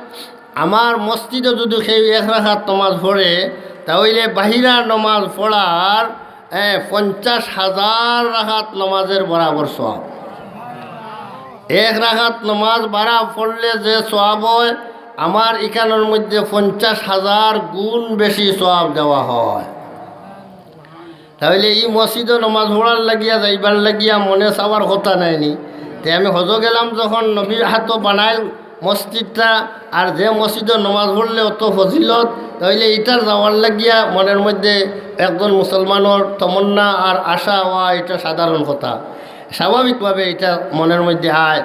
আমার মসজিদো যদি কেউ এক রাকাত নমাজ পড়ে, তা অইলে বাহিরা নমাজ পড়ার, এ, পঞ্চাশ হাজার রাকাত নমাজের বরাবর সওয়াব। এক রাকাত নমাজ বারা পড়লে যে সওয়াব অয়, আমার ইখানর মধ্যে পঞ্চাশ হাজার গুণ বেশি সওয়াব দেওয়া হয়। তা অইলে ই মসজিদো নমাজ পড়ার লাগিয়া যাইবার লাগিয়া মনে চাওয়ার কথা নায়নি? তে আমি হজো গেলাম যখন, নবীর হাতো বানাইল মসজিদটা, আর যে মসজিদো নমাজ পড়লে অত ফজিলত, তা অইলে ইটার যাওয়ার লাগিয়া মনের মধ্যে একজন মুসলমানর তমন্না আর আশা অওয়া ইটা সাধারণ কথা, স্বাভাবিকভাবে ইটা মনের মধ্যে আয়।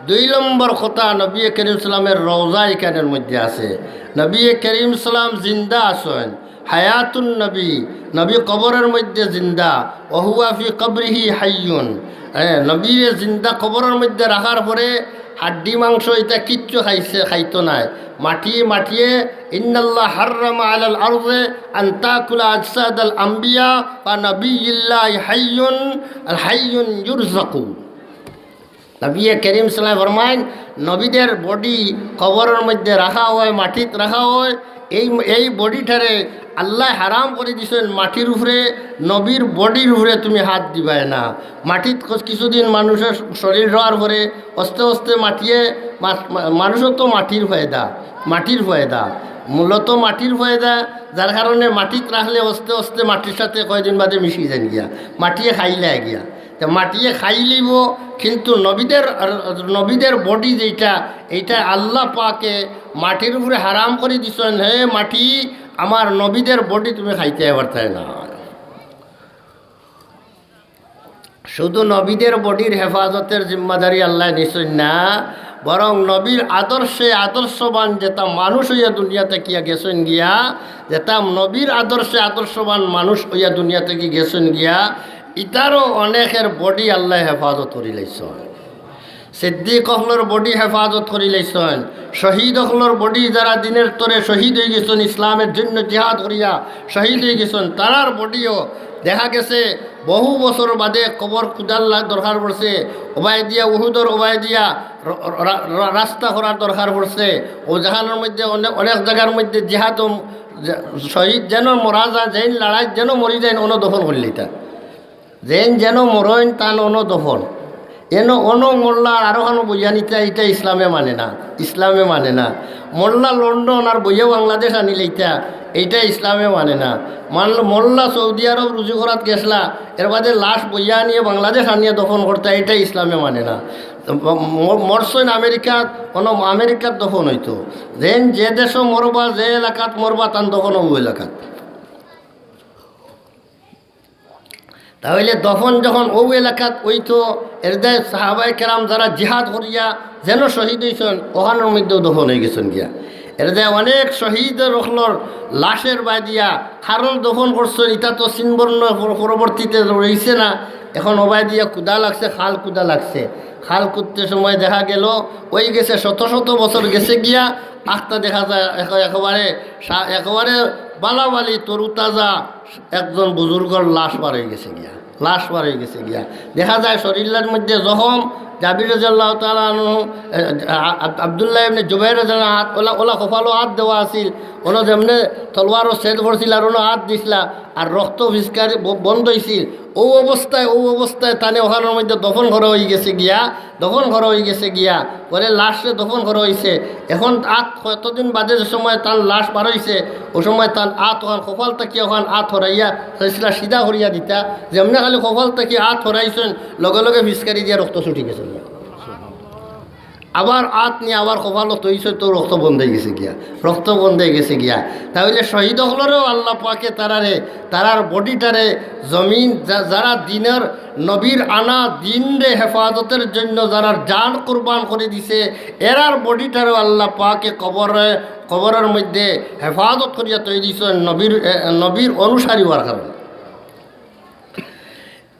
দুই নম্বর কথা, নবী করিম সাল্লামের রওজা ইখানর মধ্যে আছে। নবী করিম সাল্লাম জিন্দা আছইন, হায়াতুন নবী, নবী কবরর মধ্যে জিন্দা, ওয়া হুয়া ফি কবরিহি হাইয়ুন। এ, নবীরে জিন্দা কবরর মধ্যে রাখার পরে হাড্ডি মাংস ইতা কিচ্ছু খাইছে, খাইতো নায়। মাটিয়ে মাটিয়ে, ইন্নাল্লাহ হাররামা আলাল আরদে আন তাকুলা আজসাদাল আম্বিয়া ওয়া নবিয়্যিল্লাহি হাইয়ুন, আল হাইয়ুন ইউরজাকু। নবী করিম সাল্লাল্লাহু আলাইহি ওয়াসাল্লাম ফরমাইন, নবীদের বডি কবরর মধ্যে রাখা হয়, মাটিত রাখা হয়। এই, এই বডিটারে আল্লায় হারাম করি দিছইন মাটির উপরে, নবীর বডির উপরে তুমি হাত দিবায় না। মাটিত কছ-, কিছুদিন মানুষর শরীর রওয়ার পরে আস্তে আস্তে মাটিয়ে, মা-, মা-, মানুষও তো মাটির পয়দা, মাটির পয়দা, মূলত মাটির পয়দা, যার কারণে মাটিত রাখলে আস্তে আস্তে মাটির সাথে কয়দিন বাদে মিশি যাইন গিয়া, মাটিয়ে খাইলায় গিয়া। তে মাটিয়ে খাইলিবো, কিন্তু নবীদের, নবীদের বডি যেইটা, এইটা আল্লাহ পাকে মাটির উপরে হারাম করি দিছইন, হে মাটি, আমার নবীদের বডি তুমি খাইতায় পারতায় না। শুধু নবীদের বডির হেফাজতের জিম্মাদারি আল্লায় নিছইন না, বরং নবীর আদর্শে আদর্শবান যেতা মানুষ অইয়া দুনিয়া থাকিয়া গেছইন গিয়া, যেতা নবীর আদর্শে আদর্শবান মানুষ অইয়া দুনিয়া থাকি গেছইন গিয়া, ইতারও অনেকের বডি আল্লায় হেফাজত করি লাইছইন। সিদ্দিক অকলর বডি হেফাজত করি লাইছইন। শহীদ অকলর বডি, যারা দিনের তরে শহীদ অইগেছইন, ইসলামের জন্য জিহাদ করিয়া শহীদ অইগেছইন, তারার বডিও দেখা গেছে বহু বছর বাদে কবর কুদার লা-, দরকার পড়ছে। ওবায়দিয়া, উহুদর ওবায়দিয়া র-, র-, রা-, রা-, রাস্তা করার দরকার পড়ছে। অউ জাগার মধ্যে অনেক, অনেক জাগার মধ্যে জিহাদ ও যে-, শহীদ যেন মরা যায়, যেইন লড়াইত যেন মরি যাইন, অনো দফন করিলিতা। যেইন যেন মরইন, তান অনো দফন। এনো অনো মরলা আর আরোখানো বইয়া নিতা, ইটা ইসলামে মানে না, ইসলামে মানে না। মরলা লন্ডন আর বইয়া বাংলাদেশ আনিলাইতা, এইটা ইসলামে মানে না। মান-, মরলা সৌদি আরব রুজি করাত গেছলা, এর বাদে লাশ বইয়া আনিয়া বাংলাদেশ আনিয়া দফন করতা, এইটা ইসলামে মানে না। ম-, ম-, মরছইন আমেরিকাত, অনো আমেরিকাত দফন অইতো। যেইন যে দেশো মরবা, যে এলাকাত মরবা, তান দফন অউ এলাকাত। তা অইলে দফন যখন অউ এলাকাত অইতো, এর দায় সাহাবায়ে কেরাম যারা জিহাদ করিয়া যেন শহীদ অইছইন, অখানর মধ্যেও দফন অইগেছইন গিয়া। এর দায় অনেক শহীদ অকলর লাশের বায়দিয়া কারো দফন করছইন, ইটা তো চিনবর্ণ পর-, পরবর্তীতে রইছে না। এখন ওবায়দিয়া কুদা লাগছে, খাল কুদা লাগছে। খাল কুদতে সময় দেখা গেল, অইগেছে শত শত বছর গেছে গিয়া, আখতা দেখা যায় একে-, একেবারে সা-, একেবারে বালাবালি তরুতাজা একজন বুজুর্গর লাশ বার অইগেছে গিয়া, লাশ বার অইগেছে গিয়া। দেখা যায় শরীরর মধ্যে জখম, জাবির রাদিয়াল্লাহু তাআলা আনহু, এ, আ-, আ-, আব্দুল্লাহ ইবনে জুবাইর রাদিয়াল্লাহু আনহু আত, অলা, অলা কপালো আত দেওয়া আছিল, অনো যেমনে তলোয়ারো ছেদ করছিল আর অনো আত দিছলা, আর রক্ত ফিসকারি ব-, বন্ধ অইছিল। অউ অবস্থায়, অউ অবস্থায় তানে অখানর মধ্যে দফন করা অইগেছে গিয়া, দফন করা অইগেছে গিয়া, পরে লাশরে দফন করা অইছে। এখন আত কতদিন বাদে যে সময় তান লাশ বার অইছে, অউ সময় তান আত অখান কপাল থাকি অখান আত হরাইয়া, চাইছিলা সিধা করিয়া দিতা, যেমনে খালি কপাল থাকি আত হরাইছইন, লগে লগে ফিসকারি দিয়া রক্ত ছুটি গেছে। আবার আত নিয়া আবার কপালো থইছে তো রক্ত বন্ধ অইগেছে গিয়া, রক্ত বন্ধ অইগেছে গিয়া। তা অইলে শহীদ অকলরেও আল্লাহ পাকে তারারে, তারার বডিটারে জমিন যা-, যারা দিনের নবীর আনা দিনরে হেফাজতের জন্য যারা জান কুরবান করি দিছে, এরার বডিটারেও আল্লাহ পাকে কবরে, কবরর মধ্যে হেফাজত করিয়া থই দিছইন নবীর, এ, নবীর অনুসারী অওয়ার কারণে।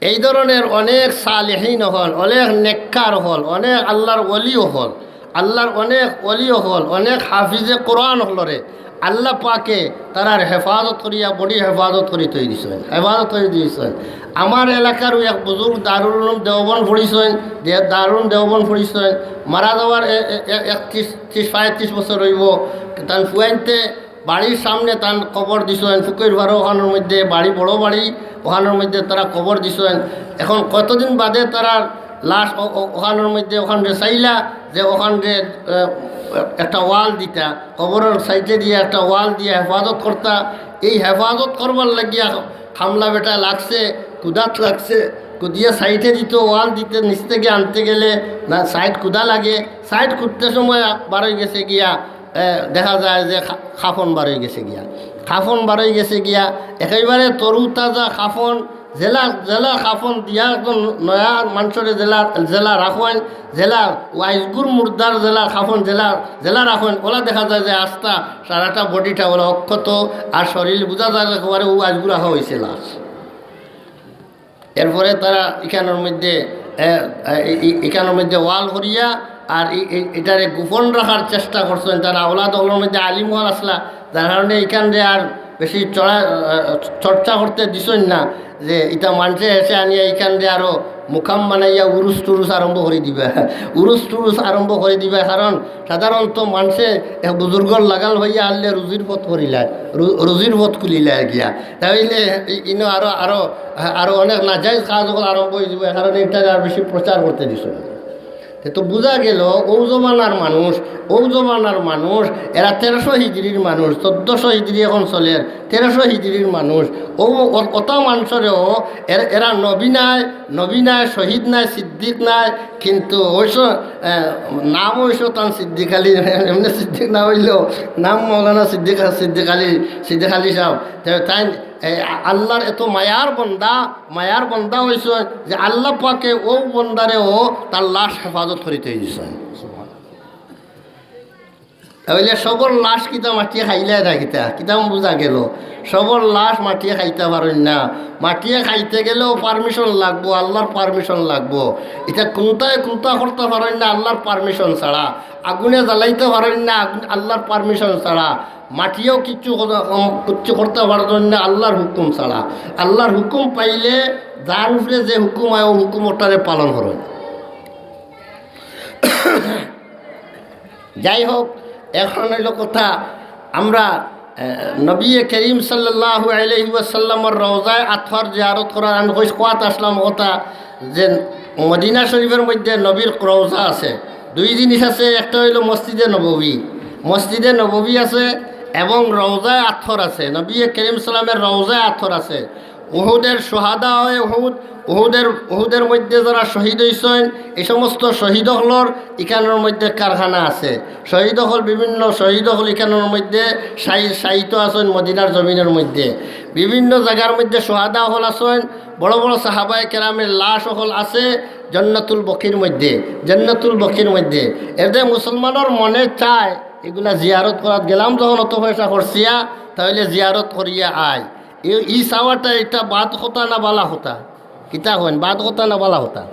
এই ধরনের অনেক সালেহিন অকল, অনেক নেককার অকল, অনেক আল্লাহর ওলি অকল, আল্লাহর অনেক ওলি অকল, অনেক হাফিজে কোরআন অকলরে আল্লাহ পাকে তারার হেফাজত করিয়া, বডি হেফাজত করি থই দিছইন, হেফাজত করি দিছইন। আমার এলাকারও এক বুজুর্গ দারুল উলুম দেওবন্দ পড়ছইন, দে-, দারুল উলুম দেওবন্দ পড়ছইন, মারা যাওয়ার এ-, এ-, এ-, একত্রিশ, ত্রিশ, পঁয়ত্রিশ বছর অইবো। তান ফুয়াইন্তে বাড়ির সামনে তান কবর দিছইন, ফুকইর বারো অখানর মধ্যে বাড়ি, বড় বাড়ি, অখানর মধ্যে তারা কবর দিছইন। এখন কতদিন বাদে তারার লাশ অ-, অ-, অখানর মধ্যে অখানরে চাইলা যে অখানরে, আহ, একটা ওয়াল দিতা, কবরর সাইডে দিয়া একটা ওয়াল দিয়া হেফাজত করতা। এই হেফাজত করবার লাগিয়া কামলা বেটা লাগছে, কুদাত লাগছে, কুদিয়া সাইডে দিত, ওয়াল দিতে নিচ থেকে আনতে গেলে না সাইড কুদা লাগে, সাইড কুদতে সময় বারই গেছে গিয়া, এ, দেখা যায় যে খা-, কাফন বারই গেছে গিয়া, কাফন বারই গেছে গিয়া, একেবারে তরু তাজা কাফন, যেলা, যেলা কাফন দিয়া একজন নয়া মানষরে যেলা, যেলা রাখইন, যেলা ওয়াইজগুর মুর্দার যেলা কাফন, যেলা, যেলা রাখইন, ওলা দেখা যায় যে আস্তা সারাটা বডিটা ওলা অক্ষত, আর শরীর বুঝা যায় একেবারে ও ওয়াইজগুর রাখা অইছে লাশ। এরপরে তারা ইখানর মধ্যে, এ, এ, ই-, ই-, ইখানর মধ্যে ওয়াল করিয়া আর ই-, ই-, ইটারে গোপন রাখার চেষ্টা করছইন। তারা আওলাদ অকলর মধ্যে আলিম অকল আছলা, যার কারণে ইখানরে আর বেশি চড়া-, এ, চর্চা করতে দিছইন না, যে ইটা মানষে হেষে আনিয়া ইখানরে আরো মুকাম বানাইয়া উরুস টুরুস আরম্ভ করি দিবা, উরুস টুরুস আরম্ভ করি দিবা। কারণ সাধারণত মানষে এক বুজুর্গর লাগাল অইয়া আনলে রুজির পথ করিলায়, রু-, রুজির পথ খুলিলায় গিয়া। তাইলে ই-, ইনো আরো, আরো, আরো অনেক নাজাইজ কাজ অকল আরম্ভ অই যিবো, এ কারণে ইটারে আর বেশি প্রচার করতে দিছইন না। তে তো বুঝা গেল, অউ জমানার মানুষ, অউ জমানার মানুষ, এরা তেরোশো হিজরির মানুষ, চোদ্দশো হিজরি এখন চলের, তেরোশো হিজরির মানুষ, অউ অ-, অতা মানষরেও এর-, এরা নবী নায়, নবী নায়, শহীদ নায়, সিদ্দিক নায়, কিন্তু অবশ্য, এ, নাম অবশ্য তান সিদ্দিক আলী, এমনে সিদ্দিক না অইলেও নাম মৌলানা সিদ্দিক, সিদ্দিক আলী, সিদ্দিক আলী সাহেব। তে তাইন, এ, আল্লাহর এত মায়ার বন্দা, মায়ার বন্দা অইছইন যে আল্লাহ পাকে অউ বন্দারেও তার লাশ হেফাজত করি থই দিছইন। তাইলে সবর লাশ কিতা মাটিয়ে খাইলায় না কিতা? কিতা বুঝা গেল? সবর লাশ মাটিয়ে খাইতা পারইন না। মাটিয়ে খাইতে গেলেও permission লাগবো, আল্লাহর permission লাগবো। ইতা কুন্তায় কুন্তা করতা পারইন না আল্লাহর permission ছাড়া। আগুনে জ্বালাইতা পারইন না আগুন-, আল্লাহর permission ছাড়া। মাটিয়েও কিচ্ছু কথা-, উম, কিচ্ছু করতা পারইন না আল্লাহর হুকুম ছাড়া। আল্লাহর হুকুম পাইলে যার উপরে যে হুকুম অয়, অউ হুকুম অটারে পালন করইন। যাই হোক, এখন অইল কথা, আমরা, এ, নবী করিম সাল্লাল্লাহু আলাইহি ওয়াসাল্লামর রওজায়ে আতহর জিয়ারত করার, আমি কইছি কুয়াত আছলাম কথা, যে মদিনা শরীফর মধ্যে নবীর রওজা আছে, দুই জিনিস আছে, একটা অইল মসজিদে নববী, মসজিদে নববী আছে এবং রওজায়ে আতহর আছে, নবী করিম সাল্লামের রওজায়ে আতহর আছে। উহুদের শুহাদায়ে উহুদ, উহুদের, উহুদের মধ্যে যারা শহীদ অইছইন, এই সমস্ত শহীদ অকলর ইখানর মধ্যে কারখানা আছে। শহীদ অকল, বিভিন্ন শহীদ অকল ইখানর মধ্যে শায়ি-, শায়িত আছইন মদিনার জমিনর মধ্যে। বিভিন্ন জাগার মধ্যে শুহাদা অকল আছইন, বড় বড় সাহাবায়ে কেরামের লাশ অকল আছে জান্নাতুল বকির মধ্যে, জান্নাতুল বকির মধ্যে। এতে মুসলমানর মনে চায়, ইগুলা জিয়ারত করাত গেলাম যখন অত পয়সা খরচিয়া, তাইলে জিয়ারত করিয়া আই। ই, ই চাওয়াটা ইটা বাদ কথা না বালা কথা? কিতা কইন, বাদ কথা না বালা কথা?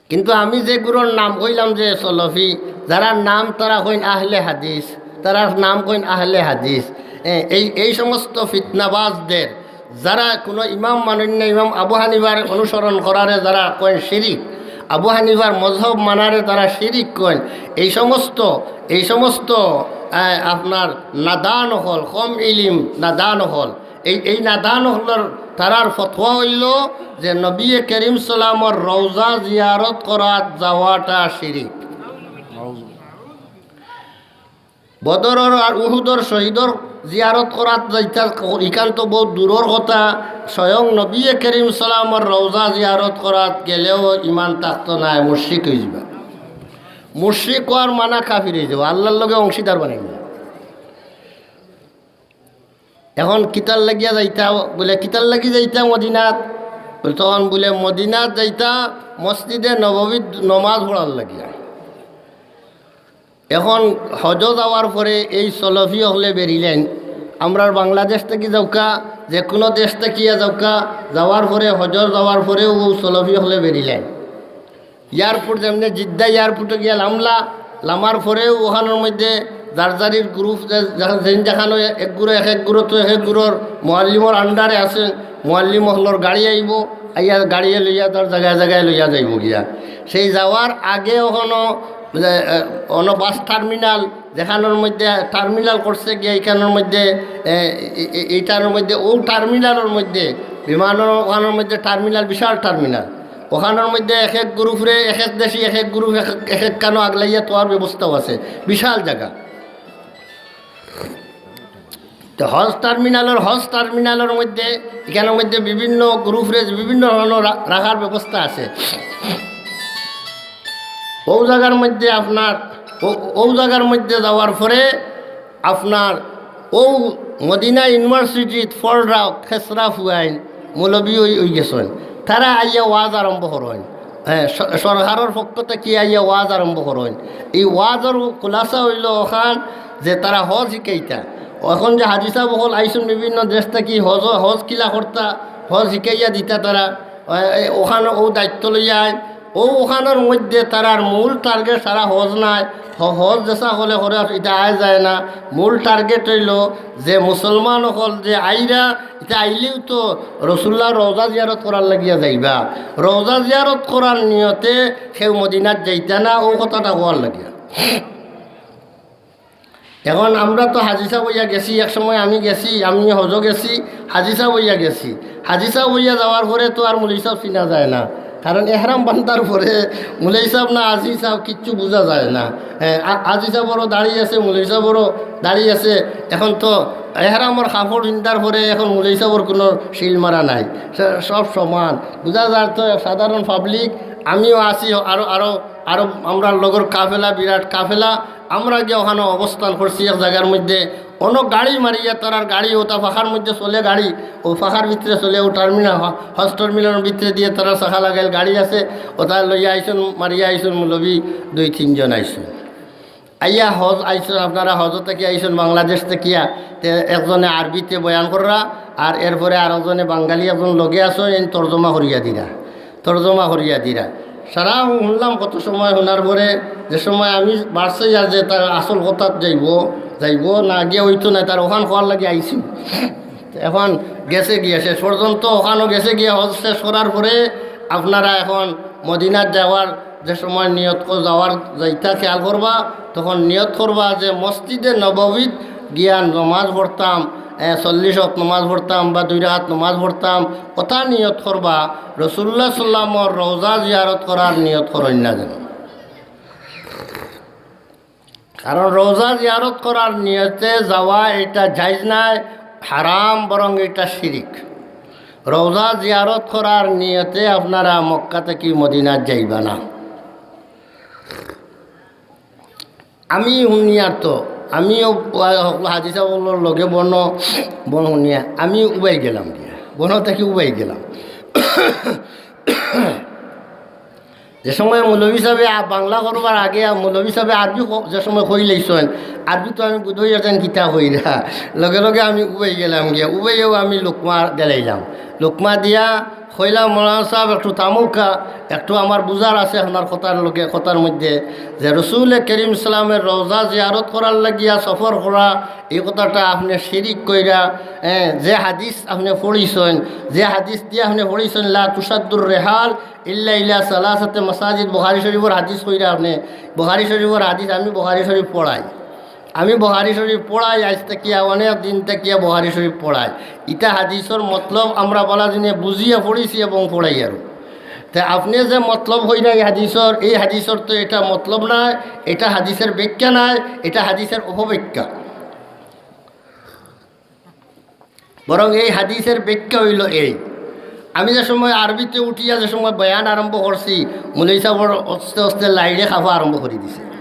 কিন্তু আমি যেগুলোর নাম কইলাম যে সলফি, যারার নাম তারা কইন আহলে হাদিস, তারার নাম কইন আহলে হাদিস। এ, এই, এই সমস্ত ফিতনাবাজদের, যারা কোনো ইমাম মানইন না, ইমাম আবু হানিফার অনুসরণ করারে যারা কইন শিরিক, আবু হানিফার মজহব মানারে তারা শিরিক কইন, এই সমস্ত, এই সমস্ত, এ, আপনার নাদান অকল, কম ইলিম নাদান অকল, এই, এই নাদান অকলর তারার ফতোয়া অইল যে নবী করিম সাল্লামর রওজা জিয়ারত করাত যাওয়াটা শিরিক। বদরর আর উহুদর শহীদর জিয়ারত করাত যাইতা, ইখান তো বউত দূরর কথা। স্বয়ং নবী করিম সাল্লামর রওজা জিয়ারত করাত গেলেও ইমান থাকতো নায়, মুশরিক অইযিবা। মুশরিক অওয়ার মানা কাফির অইযিবা, আল্লাহর লগে অংশীদার বানাইবা। এখন কিতার লাগিয়া যাইতা? বুলে, "কিতার লাগি যাইতা মদিনাত?" বুলে, তখন বুলে, "মদিনাত যাইতা মসজিদে নববীত নমাজ পড়ার লাগিয়া।" এখন হজ যাওয়ার পরে এই সলফি অকলে বেরিলাইন, আমরার বাংলাদেশ থাকি যাউক্কা, যে কুনু দেশ থাকিয়া যাউক্কা, যাওয়ার পরে, হজর যাওয়ার পরেও অউ সলফি অকলে বেরিলাইন। এয়ারপোর্ট, যেমনে জিদ্দা এয়ারপোর্টো গিয়া লামলা, লামার পরেও অখানর মধ্যে যার যারির গ্রুপ, যে-, যেখান, যেইন যেখানো এক গ্রুপ, এক এক গ্রুপ তো এক এক গ্রুপর মুয়াল্লিমর আন্ডারে আছইন, মুয়াল্লিম অকলর গাড়ি আইবো, আইয়া গাড়িয়ে লইয়া তার জাগায় জাগায় লইয়া যাইবো গিয়া। সেই যাওয়ার আগে অখনো, এ, এ, অনো বাস টার্মিনাল, যেখানর মধ্যে টার্মিনাল করছে গিয়া, ইখানর মধ্যে, এ, এ, এ, ইটার মধ্যে, অউ টার্মিনালর মধ্যে, বিমানর অখানর মধ্যে টার্মিনাল, বিশাল টার্মিনাল। অখানর মধ্যে এক এক গ্রুপরে, এক এক দেশি এক এক গ্রুপ, এক এক, এক এক কানো আগলাইয়া থওয়ার ব্যবস্থাও আছে, বিশাল জাগা। তো হজ টার্মিনালর, হজ টার্মিনালর মধ্যে, ইখানর মধ্যে বিভিন্ন গ্রুপরে বিভিন্ন ধরনর রা-, রাখার ব্যবস্থা আছে। অউ জাগার মধ্যে আপনার, অউ, অউ জাগার মধ্যে যাওয়ার পরে আপনার অউ মদিনা ইউনিভার্সিটিত পড়রা খেসরা ফুয়াইন মৌলবি অই, অইগেছইন। তারা আইয়া ওয়াজ আরম্ভ করইন। হ্যাঁ, স-, সরকারর পক্ষ থাকি আইয়া ওয়াজ আরম্ভ করইন। ই ওয়াজর খুলাসা অইলো অখান যে তারা হজ হিকাইতা। অখন যে হাজি সাব অকল আইছইন বিভিন্ন দেশ থাকি, হজ, হজ কিলা করতা, হজ হিকাইয়া দিতা তারা। এ, এ, অখান অউ দায়িত্ব লইয়া আইন। অউ অখানর মধ্যে তারার মূল টার্গেট সারা হজ নায়। হ-, হজ যেসা অকলে করে, ইতা আয় যায় না। মূল টার্গেট অইলো যে মুসলমান অকল যে আইরা, ইতা আইলেও তো রসুল্লার রওজা জিয়ারত করার লাগিয়া যাইবা। রওজা জিয়ারত করার নিয়তে কেউ মদিনাত যাইতা না, অউ কথাটা কওয়ার লাগিয়া। এখন আমরা তো হাজি সাব অইয়া গেছি, এক সময় আমি গেছি, আমি হজো গেছি, হাজি সাব অইয়া গেছি। হাজি সাব অইয়া যাওয়ার পরে তো আর মৌলবি সাব চিনা যায় না, কারণ এহরাম বান্ধার পরে মৌলবি সাব না হাজি সাব কিচ্ছু বুঝা যায় না। হ্যাঁ, আ-, হাজি সাবরও দাড়ি আছে, মৌলবি সাবরও দাড়ি আছে। এখন তো এহরামর কাপড় পিন্ধার পরে এখন মৌলবি সাবর কুনু সিল মারা নাই, স-, সব সমান। বুঝা যার তো সাধারণ পাবলিক, আমিও আছি, আরো, আরো, আরো আমরার লগর কাফেলা, বিরাট কাফেলা, আমরা গিয়া অখানো অবস্থান করছি এক জাগার মধ্যে। অনো গাড়ি মারিয়া তারার গাড়ি, অতা ফাঁকার মধ্যে চলে গাড়ি, অউ ফাঁকার ভিতরে চলে, অউ টার্মিনাল, হ-, হজ টার্মিনালর ভিতরে দিয়া তারা চাকা লাগাইল গাড়ি আছে, অতা লইয়া আইছইন, মারিয়া আইছইন মৌলবি দুই তিনজন আইছইন। আইয়া হজ আইছইন, আপনারা হজ থাকি আইছইন, বাংলাদেশ থাকিয়া, তে একজনে আরবিতে বয়ান কররা, আর এরপরে আরকজনে বাঙালি একজন লগে আছইন, এইন তর্জমা করিয়া দিরা, তর্জমা করিয়া দিরা। সারা হুনলাম কত সময়, হুনার পরে যে সময় আমি বাড়ছে আর যে তার আসল কথাত যাইবো, যাইবো না গিয়া অইতো না, তার অখান কওয়ার লাগি আইছি। এখন গেছে গিয়া শেষ পর্যন্ত, অখানও গেছে গিয়া হজ শেষ করার পরে আপনারা এখন মদিনাত যাওয়ার যে সময় নিয়ত কর-, যাওয়ার, যাইতা খেয়াল করবা, তখন নিয়ত করবা যে মসজিদে নববীত গিয়া নমাজ পড়তাম, এ, চল্লিশ ওয়াক্ত নমাজ পড়তাম বা দুই রাকাত নমাজ পড়তাম, অতা নিয়ত করবা। রসুল্লাহ সাল্লামর রওজা জিয়ারত করার নিয়ত করইন না যেন। কারণ রওজা জিয়ারত করার নিয়তে যাওয়া ইটা জায়েজ নায়, হারাম, বরং ইটা শিরিক। রওজা জিয়ারত করার নিয়তে আপনারা মক্কা থাকি মদিনাত যাইবা না। আমি হুনিয়ার তো, আমিও হাজি সাবর লগে বনো, বন হুনিয়া, আমি উবাই গেলাম গিয়া, বনো থাকি উবাই গেলাম। যে সময় মৌলবি সাবে আ-, বাংলা করবার আগে আ-, মৌলবি সাবে আরবি ক-, যে সময় কইলাইছইন, আরবি তো আমি বুঝাইয়া যাইন কিতা কইরা, লগে লগে আমি উবাই গেলাম গিয়া, উবাইয়াও আমি লুকমা দিলাইলাম। লুকমা দিয়া কইলাম, "মৌলানা সাব, একটু থামউক্কা, একটু আমার বুঝার আছে আপনার কথার লগে, কথার মধ্যে যে রসুল করিম সাল্লামের রওজা জিয়ারত করার লাগিয়া সফর করা, ই কথাটা আপনে শিরিক কইরা, এ, যে হাদিস আপনে পড়িছইন, যে হাদিস দিয়া আপনে পড়িছইন, লা তুশাদ্দুর রিহাল ইল্লা ইলা সালাসাতে মাসাজিদ, বুখারী শরীফর হাদিস কইরা আপনে, বুখারী শরীফর হাদিস, আমি বুখারী শরীফ পড়াই, আমি বুখারী শরীফ পড়াই, আইজ থাকিয়া অনেক দিন থাকিয়া বুখারী শরীফ পড়াই। ইটা হাদিসর মতলব আমরা বালা দিনে বুঝিয়া পড়িছি এবং পড়াই আরো। তে আপনে যে মতলব কইরা ই হাদিসর, ই হাদিসর তো ইটা মতলব নায়, ইটা হাদিসর ব্যাখ্যা নায়, ইটা হাদিসর অপব্যাখ্যা।" বরং এই হাদিসর ব্যাখ্যা অইলো এই, আমি যে সময় আরবিতে উঠিয়া যে সময় বয়ান আরম্ভ করছি, মৌলবি সাবর আস্তে আস্তে লাইড়ে খাফা আরম্ভ করি দিছে।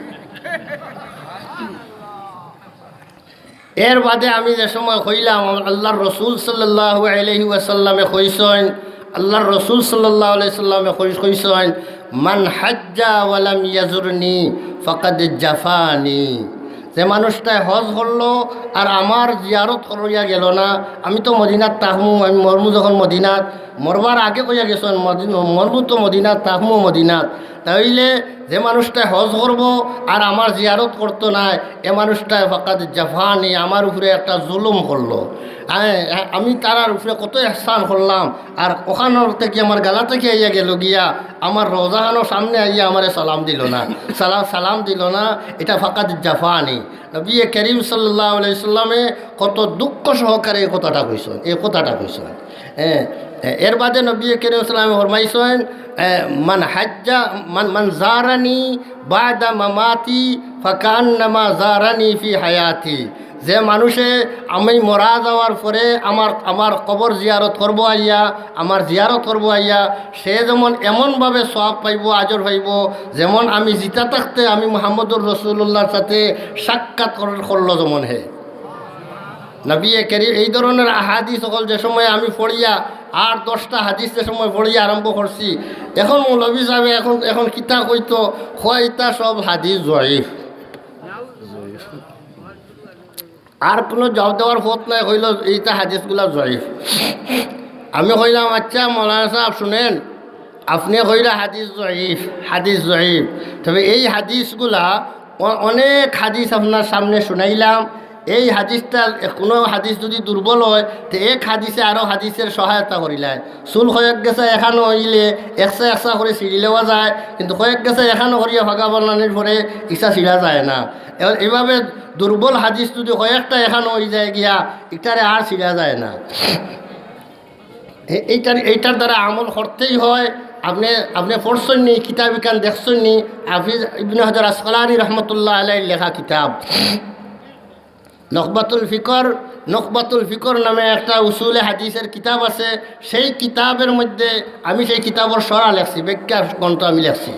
এর বাদে আমি যে সময় কইলাম, আল্লাহর রসুল সাল্লাল্লাহু আলাইহি ওয়াসাল্লামে কইছইন, আল্লাহর রসুল সাল্লাল্লাহু আলাইহি সাল্লামে কই-, কইছইন, "মান হাজ্জা ওয়া লাম ইয়াজুরনি ফাকাদ জাফানি।" যে মানুষটায় হজ করলো আর আমার জিয়ারত করিয়া গেল না, আমি তো মদিনাত থাকমু, আমি মরমু যখন মদিনাত, মরবার আগে কইয়া গেছইন, মদিন-, মরমু তো মদিনাত, থাকমু মদিনাত। তাইলে যে মানুষটায় হজ করবো আর আমার জিয়ারত করতো নায়, এ মানুষটায় ফাকাদ জাফানি, আমার উপরে একটা জুলুম করলো। আ-, আমি তারার উপরে কত এহসান করলাম, আর ওখান থাকি আমার গালা থাকি আইয়া গেল গিয়া, আমার রওজাখানর সামনে আইয়া আমারে সালাম দিল না, সালাম, সালাম দিল না, এটা ফাকাদ জাফানি। নবী করিম সাল্লাল্লাহু আলাইহি সাল্লামে কত দুঃখ সহকারে এই কথাটা কইছইন, এই কথাটা কইছইন। এ, এ, এর বাদে নবী করিম সাল্লাল্লাহু আলাইহি সাল্লামে ফরমাইছইন, এ, "মান হাজ্জা, মান, মান জারানি বাদা মামাতি ফাকান্নামা জারানি ফি হায়াতি।" যে মানুষে আমি মারা যাওয়ার পরে আমার, আমার কবর জিয়ারত করবো আইয়া, আমার জিয়ারত করবো আইয়া, সে যেমন এমনভাবে সওয়াব পাইবো, আজর পাইবো, যেমন আমি জিতা থাকতে আমি মুহাম্মদুর রাসূলুল্লাহর সাথে সাক্ষাৎ কর-, করলো যেমন হে। নবী করিম এই ধরনের আহাদিস অকল যে সময় আমি পড়িয়া, আর দশটা হাদিস যে সময় পড়িয়া আরম্ভ করছি, এখন মৌলভী সাহেব এখন, এখন কিতা কইতো, কয় ইতা সব হাদিস জয়ীফ। আর কোনো জবাব দেওয়ার পথ নাই, কইলো ইতা হাদিসগুলা জয়ীফ। আমি কইলাম, "আচ্ছা মৌলানা সাহেব, শুনেন, আপনে কইরা হাদিস জয়ীফ, হাদিস জয়ীফ, তবে এই হাদিসগুলা, অ-, অনেক হাদিস আপনার সামনে শুনাইলাম, এই হাদিসটা, কোনো হাদিস যদি দুর্বল হয়, তে এক হাদিসে আরো হাদিসের সহায়তা করিলায়। চুল কয়েক গেছা এখানো অইলে একসা একসা করে ছিঁড়ি লওয়া যায়, কিন্তু কয়েক গেছা এখানো করিয়া ফাঁকা বানানির পরে ইসা ছিঁড়া যায় না।" এ-, এইভাবে দুর্বল হাদিস যদি কয়েকটা এখানো অই যায় গিয়া, ইটারে আর ছিঁড়া যায় না। এ-, এইটার, এইটার দ্বারা আমল করতেই হয়। আপনে, আপনে পড়ছইন নি, কিতাব ইখান দেখছইন নি, হাফিজ ইবনে হাজার আসকালানী রহমতুল্লাহ আলাইহির লেখা কিতাব নুখবাতুল ফিকর, নুখবাতুল ফিকর নামে একটা উসুলে হাদিসের কিতাব আছে। সেই কিতাবের মধ্যে আমি সেই কিতাবর শরা লেখছি, ব্যাখ্যা গ্রন্থ আমি লেখছি।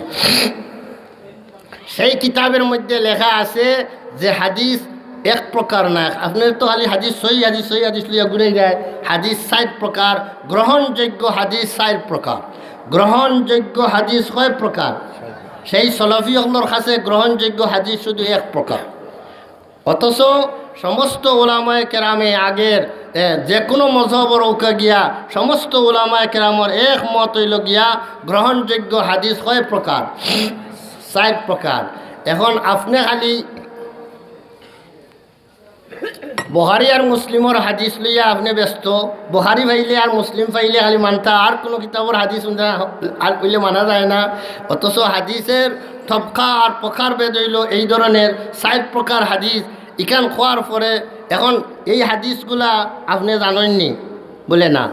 সেই কিতাবের মধ্যে লেখা আছে যে হাদিস এক প্রকার না। আপনার তো খালি হাদিস সহি হাদিস, সহি হাদিস লইয়া ঘুরে যায়। হাদিস চাইর প্রকার, গ্রহণযোগ্য হাদিস চাইর প্রকার। গ্রহণযোগ্য হাদিস কয় প্রকার? সেই সলফি অকলর কাছে গ্রহণযোগ্য হাদিস শুধু এক প্রকার। অথচ সমস্ত উলামায়ে কেরামে আগের, এ, যে কোনো মজহবর অউকা গিয়া সমস্ত উলামায়ে কেরামর এক মত অইল গিয়া গ্রহণযোগ্য হাদিস কয় প্রকার? চাইর প্রকার। এখন আপনে খালি বুখারী আর মুসলিমর হাদিস লইয়া আপনে ব্যস্ত, বুখারী পাইলে আর মুসলিম পাইলে খালি মানতা, আর কোনো কিতাবর হাদিস উনতা আর কইলে মানা যায় না। অথচ হাদিসের তবকা আর প্রকারভেদ অইল এই ধরনের চাইর প্রকার হাদিস। ইখান কওয়ার পরে এখন এই হাদিসগুলা আপনে জানইন নি? বলে, "না।"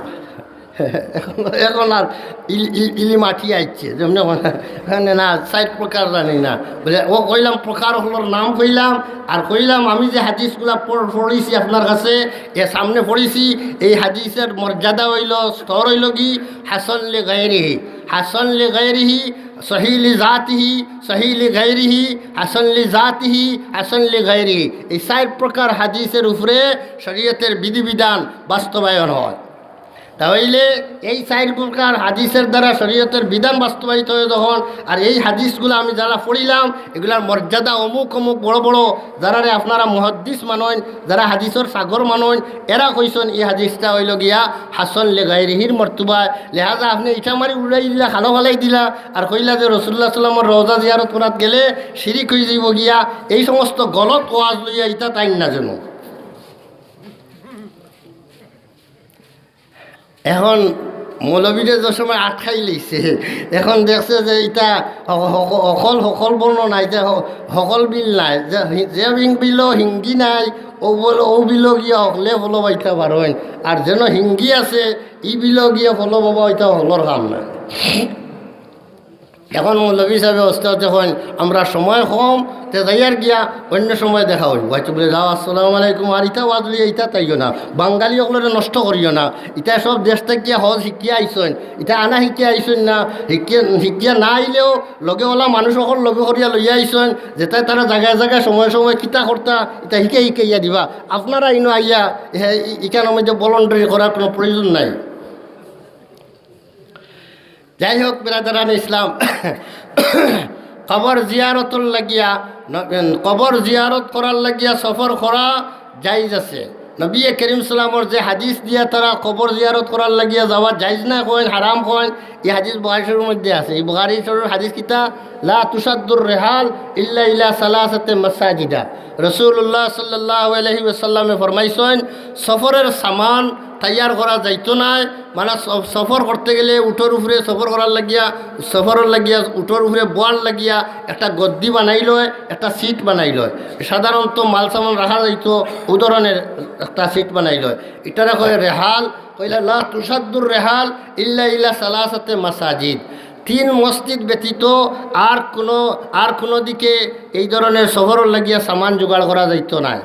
এখন, এখন আর ইল-, ইল-, ইলি মাটি আইছে, যেমন এখন, এখানে না, চাইর প্রকার জানি না। বলে, ও কইলাম, প্রকার অকলর নাম কইলাম, আর কইলাম, আমি যে হাদিসগুলা পড়-, পড়ছি আপনার কাছে, এ সামনে পড়ছি, এই হাদিসের মর্যাদা অইল, স্তর অইল কি, হাসান লি গায়রিহি, হাসান লি গায়রিহি, সহি লি জাতিহি, সহি লি গায়রিহি, হাসান লি জাতিহি, হাসান লি গায়রিহি। এই চাইর প্রকার হাদিসের উপরে শরীয়তের বিধিবিধান বাস্তবায়ন হয়। তাইলে এই চাইর প্রকার হাদিসের দ্বারা শরীয়তের বিধান বাস্তবায়িত হয় যখন, আর এই হাদিসগুলা আমি যারা পড়িলাম, এগুলার মর্যাদা অমুক অমুক বড় বড়, যারারে আপনারা মুহাদ্দিস মানইন, যারা হাদিসর সাগর মানইন, এরা কইছইন এই হাদিসটা অইল গিয়া হাসান লি গায়রিহির মর্তবায়। লেহাজা আপনে ইটা মারি উড়াই দিলা, খালো ফালাই দিলা, আর কইলা যে রসুল্লাহ সাল্লামর রওজা জিয়ারত করাত গেলে শিরিক অই যাইব গিয়া। এই সমস্ত গলত ওয়াজ লইয়া ইতা তাইন না যেন। এখন মৌলবীরে যে সময় আটকাই লইছে, এখন দেখছে যে ইতা হ-, হ-, হকল, হকল বর্ণ নাই, যে হ-, হকল বিল নাই, যে হি-, যে বিং-, বিলো হিঙ্গি নাই, ও বলে, ও বিলো গিয়া হকলে ফলো পাইতা পারইন, আর যেন হিঙ্গি আছে, ই বিলো গিয়া ফলো পাওয়া ইতা হকলর কাম নায়। এখন মৌলভী সাহেব অস্তে অস্তে কইন, "আমরা সময় কম, তে যাইয়ার গিয়া অন্য সময় দেখা অইব।" আচ্ছা বলে, "যাও, আসসালামু আলাইকুম, আর ইতা ওয়াজ লইয়া ইতা তাইও না, বাঙালি অকলরে নষ্ট করিও না, ইতা সব দেশ থাকিয়া হজ শিখিয়া আইছইন, ইতা আনা শিখিয়া আইছইন না, শিখিয়া, শিখিয়া না আইলেও লগে ওলা মানুষ অকল লগে করিয়া লইয়া আইছইন, যেতায় তারা জাগায় জাগায় সময় সময় কিতা করতা, ইতা শিখাই শিখাইয়া দিবা। আপনারা ইনো আইয়া, হে, ই-, ইখানর মধ্যে voluntary করার কোনো প্রয়োজন নাই।" যাই হোক, বেরাদারান ইসলাম, কবর জিয়ারতর লাগিয়া, ন-, কবর জিয়ারত করার লাগিয়া সফর করা জায়েজ আছে। নবী করিম সাল্লামর যে হাদিস দিয়া তারা কবর জিয়ারত করার লাগিয়া যাওয়া জায়েজ না কইন, হারাম কইন, ই হাদিস বুখারী শরীফর মধ্যে আছে। ই বুখারী শরীফর হাদিস কিতা? "লা তুশাদ্দুর রিহাল ইল্লা ইলা সালাসাতে মাসাজিদা।" রাসূলুল্লাহ সাল্লাল্লাহু আলাইহি ওয়াসাল্লামে ফরমাইছইন, সফরের সামান তৈয়ার করা যাইতো নায়, মানে স-, সফর করতে গেলে উটর উপরে সফর করার লাগিয়া, সফরর লাগিয়া, উটর উপরে বওয়ার লাগিয়া একটা গদ্দি বানাইল অয়, একটা সিট বানাইল অয়। সাধারণত মাল সামান রাখা যাইতো, ও ধরনের একটা সিট বানাইল অয়। ইটারে কয় রেহাল, কইলা, "লা তুশাদ্দুর রেহাল ইল্লা ইলা সালাসাতে মাসাজিদ।" তিন মসজিদ ব্যতীত আর কোনো, আর কোনো দিকে এই ধরনের সফরর লাগিয়া সামান জোগাড় করা যাইতো নায়।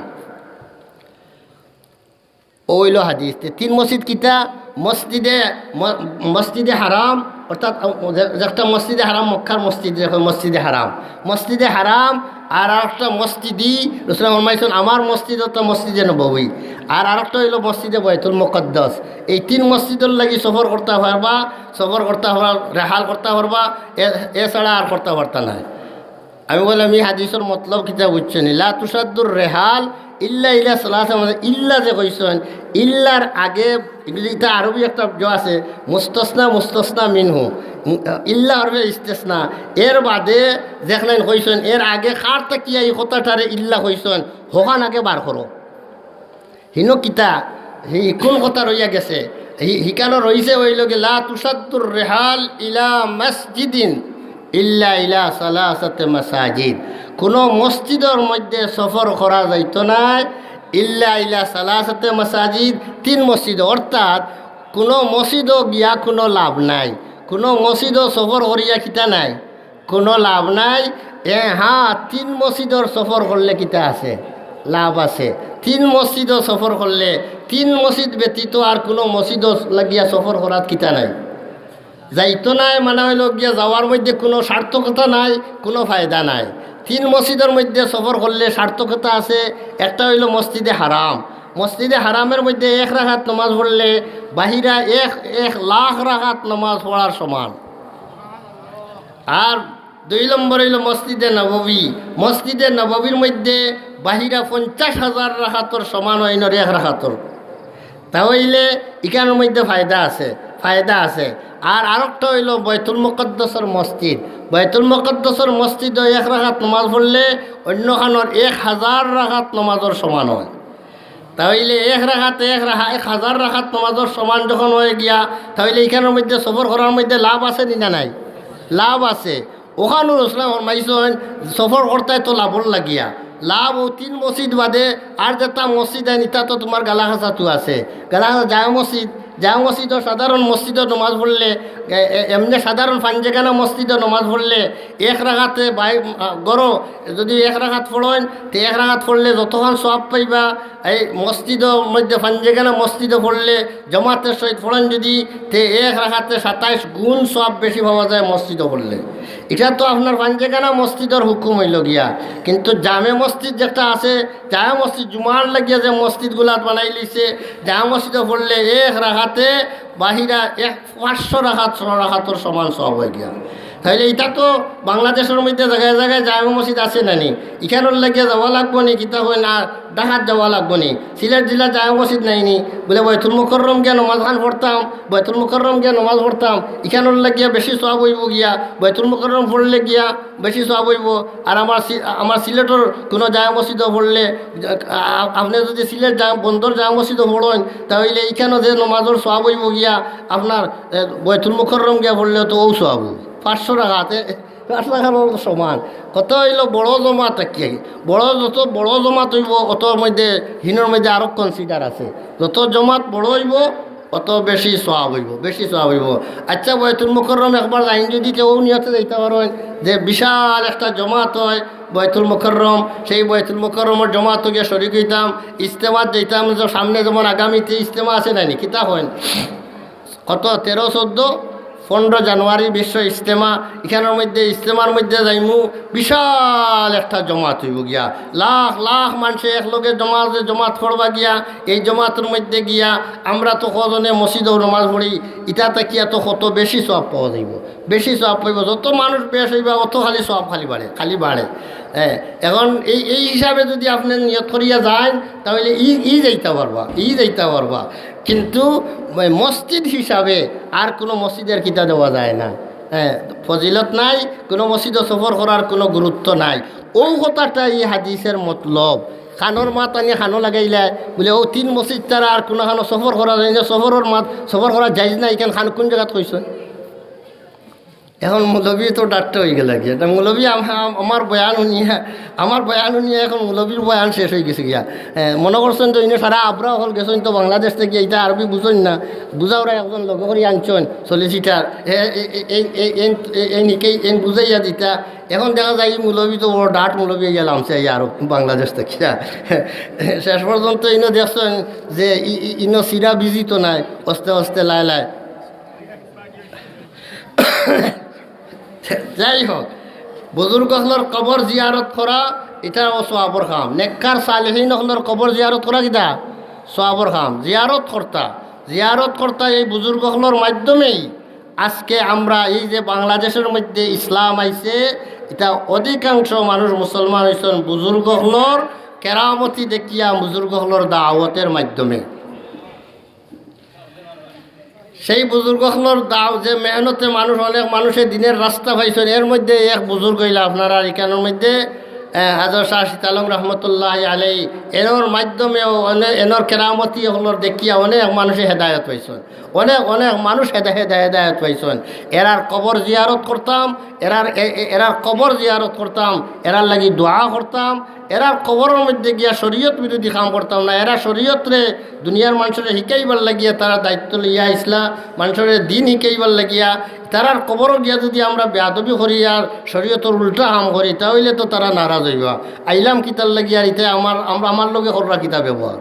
অউ অইলো হাদিস। তে তিন মসজিদ কিতা? মসজিদে, ম-, মসজিদে হারাম, অর্থাৎ, আ, যে, যে একটা মসজিদে হারাম, মক্কার মসজিদ, যে মসজিদে হারাম, মসজিদে হারাম, আর আরেকটা মসজিদি, রাসূল ফরমাইছইন, আমার মসজিদ অর্থাৎ মসজিদে নববী, আর আরেকটা অইলো মসজিদে বায়তুল মুকাদ্দাস। এই তিন মসজিদর লাগি সফর করতা পারবা, সফর করতা পারবা, রেহাল করতা পারবা, এ-, এছাড়া আর করতা পারতা নায়। আমি কইলাম, "ই হাদিসর মতলব কিতা বুঝছো নি? লা তুশাদ্দুর রেহাল ইল্লা ইলা সালাসা", মানে ইল্লা যে কইছইন, ইল্লার আগে, ইটা আরবি একটা জ আছে, মুস্তাসনা, মুস্তাসনা মিনহু, মু-, ইল্লা হরফে ইস্তেসনা। এর বাদে যেখান কইছইন, এর আগে কার থাকিয়া ই কথাটারে ইল্লা কইছইন, হখান আগে বার করো। হিনো কিতা? হি-, কোন কথা রইয়া গেছে? হি-, হিকানো রইছে অইলো গি, "লা তুশাদ্দুর রিহাল ইলা মসজিদিন ইল্লা ইলা সালাসাতে মাসাজিদ।" কোনো মসজিদর মধ্যে সফর করা যাইতো নায়, ইল্লা ইলা সালাসাতে মাসাজিদ, তিন মসজিদ, অর্থাৎ কোনো মসজিদও গিয়া কোনো লাভ নাই, কোনো মসজিদও সফর করিয়া কিতা নাই, কোনো লাভ নাই। এ, হ্যাঁ, তিন মসজিদর সফর করলে কিতা আছে? লাভ আছে। তিন মসজিদও সফর করলে, তিন মসজিদ ব্যতীত আর কোনো মসজিদও লাগিয়া সফর করাত কিতা নাই? যাইতো নায়, মানে অইলো গিয়া যাওয়ার মধ্যে কোনো সার্থকতা নাই, কোনো ফায়দা নাই। তিন মসজিদর মধ্যে সফর করলে সার্থকতা আছে। একটা অইলো মসজিদে হারাম, মসজিদে হারামের মধ্যে এক রাকাত নামাজ পড়লে বাহিরা এক, এক লাখ রাকাত নামাজ পড়ার সমান। আর দুই নম্বর অইলো মসজিদে নববী। মসজিদে নববীর মধ্যে বাহিরা পঞ্চাশ হাজার রাকাতর সমান অইনর এক রাকাতর। তা অইলে ইখানর মধ্যে ফায়দা আছে, ফায়দা আছে। আর আরেকটা অইলো বায়তুল মুকাদ্দাসর মসজিদ। বায়তুল মুকাদ্দাসর মসজিদও এক রাকাত নামাজ পড়লে অন্যখানর এক হাজার রাকাত নামাজর সমান অয়। তা অইলে এক রাকাতে এক রাকা-, এক হাজার রাকাত নামাজর সমান যখন অয় গিয়া, তা অইলে ইখানর মধ্যে সফর করার মধ্যে লাভ আছে নি না নাই? লাভ আছে। অখানো রাসূলে ফরমাইছইন, সফর করতায় তো লাভর লাগিয়া। লাভ অউ তিন মসজিদ বাদে আর যেতা মসজিদ আইন, ইতা তো তুমার গালাগাছাত আছে। গালাগাছা জামে মসজিদ, জামে মসজিদও সাধারণ মসজিদও নামাজ পড়লে, এ-, এ-, এমনে সাধারণ পাঞ্জেখানা মসজিদও নামাজ পড়লে, এক রাকাতে বাই-, আ, ঘরো যদি এক রাকাত পড়ইন, তে এক রাকাত পড়লে যতখান সওয়াব পাইবা, এই মসজিদর মধ্যে পাঞ্জেখানা মসজিদও পড়লে, জমাতের সহিত পড়ইন যদি, তে এক রাকাতে সাতাইশ গুণ সওয়াব বেশি পাওয়া যায় মসজিদও পড়লে। ইটা তো আপনার পাঞ্জেখানা মসজিদর হুকুম অইলো গিয়া, কিন্তু জামে মসজিদ যেটা আছে, জামে মসজিদ জুমার লাগিয়া যে মসজিদগুলাত বানাইলিছে, জামে মসজিদও পড়লে এক রাকাতে বাহিরা এক পাঁচশো রাকাত, ছয় রাকাতর সমান সওয়াব অয় গিয়া। তা অইলে ইটা তো বাংলাদেশর মধ্যে জাগায় জাগায় জামে মসজিদ আছে না নি? ইখানর লাগিয়া যাওয়া লাগবো নি? কিতা কইন, ঢাকাত যাওয়া লাগবো নি? সিলেট জেলাত জামে মসজিদ নাই নি? বুলে বায়তুল মুকাররম গিয়া নমাজখান পড়তাম, বায়তুল মুকাররম গিয়া নমাজ পড়তাম, ইখানর লাগিয়া বেশি সওয়াব অইবো গিয়া, বায়তুল মুকাররম পড়লে গিয়া বেশি সওয়াব অইবো। আর আমার সি-, আমার সিলেটর কোনো জামে মসজিদও পড়লে, আ-, আপনে যদি সিলেট জা-, বন্দর জামে মসজিদও পড়ইন, তা অইলে ইখানো যে নমাজর সওয়াব অইবো গিয়া আপনার, এ, বায়তুল মুকাররম গিয়া পড়লে তো অউ সওয়াব অইবো। পাঁচশো রাকাত, এ, পাঁচশো রাকাত সমান। কথা অইলো বড় জমাত থাকি। বড়, যত বড় জমাত অইবো, অতর মধ্যে, হিনর মধ্যে আরো consider আছে। যত জমাত বড় অইবো, অত বেশি সওয়াব অইবো, বেশি সওয়াব অইবো। আচ্ছা, বায়তুল মুকাররম একবার যাইন যদি, কেউ নিয়তে যাইতা পারইন যে বিশাল একটা জমাত অয় বায়তুল মুকাররম, সেই বায়তুল মুকাররমর জমাতো গিয়া শরিক অইতাম, ইজতেমাত যাইতাম, যে সামনে যেমন আগামীতে ইজতেমা আছে না নি, কিতা কইন? কত? তেরো, চৌদ্দ, পনেরো জানুয়ারি বিশ্ব ইজতেমা, ইখানর মধ্যে, ইজতেমার মধ্যে যাইমু, বিশাল একটা জমাত অইবো গিয়া, লাখ লাখ মানষে একলগে জমাতে জমাত পড়বা গিয়া। এই জমাতর মধ্যে গিয়া আমরা তো কজনে মসজিদো নমাজ পড়ি, ইটা থাকিয়া তো কত বেশি সওয়াব পাওয়া যাইবো, বেশি সওয়াব পাইবো। যত মানুষ বেশ অইবা, অত খালি সওয়াব খালি বাড়ে, খালি বাড়ে। হ্যাঁ, এখন এই, এই হিসাবে যদি আপনে নিয়ত করিয়া যাইন, তাইলে ই, ই যাইতা পারবা, ই যাইতা পারবা। কিন্তু মসজিদ হিসাবে আর কুনু মসজিদর কিতা দেওয়া যায় না। হ্যাঁ, ফজিলত নাই, কুনু মসজিদো সফর করার কুনু গুরুত্ব নাই। অউ কথাটা ই হাদিসর মতলব। কানর মাত আনি কানো লাগাইলা, বুলে, অউ তিন মসজিদ ছাড়া আর কুনু কানো সফর করা যায় না, সফরর মাত, সফর করা জায়েজ না, ইখান কান কুন জাগাত কইছে? এখন মৌলবী তো ডাট্টা অইগেলা গিয়া। ইটা মৌলবী আম-, আম-, আমার বয়ান হুনিয়া, আমার বয়ান হুনিয়া এখন মৌলবীর বয়ান শেষ অইগেছে গিয়া। এ, মনো করছইন তো ইনো সারা আবরা অকল গেছইন তো বাংলাদেশ থাকি, ইটা আরবি বুঝইন না, বুঝাউরা একজন লগে করি আনছইন, solicitor। এ, এ, এ, এ, এ, এন, এ, এন হিকেই, এন বুঝাইয়া দিতা। এখন দেখা যায় ই মৌলবী তো বড় ডাট মৌলবী অইয়া লামছে আরো বাংলাদেশ থাকি। শেষ পর্যন্ত ইনো দেখছইন যে ই, ই, ইনো সিরা বিজি তো নাই, আস্তে আস্তে লায় লায়। যাই হোক, বুজুর্গ অকলর কবর জিয়ারত করা, ইটাও সওয়াবর কাম। নেককার সালেহিন অকলর কবর জিয়ারত করা কিতা? সওয়াবর কাম। জিয়ারত করতা, জিয়ারত করতা এই বুজুর্গ অকলর মাধ্যমেই আজকে আমরা এই যে বাংলাদেশর মধ্যে ইসলাম আইছে, ইটা অধিকাংশ মানুষ মুসলমান অইছইন বুজুর্গ অকলর কেরামতি দেখিয়া, বুজুর্গ অকলর দাওয়াতর মাধ্যমে। সেই বুজুর্গ অকলর দাও যে মেহনতে মানুষ, অনেক মানুষে দিনর রাস্তা পাইছইন। এর মধ্যে এক বুজুর্গ অইলা আপনারার ইখানর মধ্যে, এ, হাজর শাহ শীতালং রহমতুল্লাহ আলাই, এনর মাধ্যমেও অনে-, এনর কেরামতি অকলর দেখিয়া অনেক মানুষে হেদায়ত পাইছইন, অনেক, অনেক মানুষ হেদা-, হেদা-, হেদায়ত পাইছইন। এরার কবর জিয়ারত করতাম, এরার, এ-, এ-, এরার কবর জিয়ারত করতাম, এরার লাগি দোয়া করতাম, এরার কবরর মধ্যে গিয়া শরীয়ত বিরোধী কাম করতাম না। এরা শরীয়তরে দুনিয়ার মানষরে হিকাইবার লাগিয়া তারা দায়িত্ব লইয়া আইছলা, মানষরে দিন হিকাইবার লাগিয়া। তারার কবরো গিয়া যুদি আমরা বেয়াদবি করি আর শরীয়তর উল্টা কাম করি, তা অইলে তো তারা নারাজ অইবা। আইলাম কিতার লাগি আর ইতা আমার, আমরা, আমার লগে কররা কিতা ব্যবহার?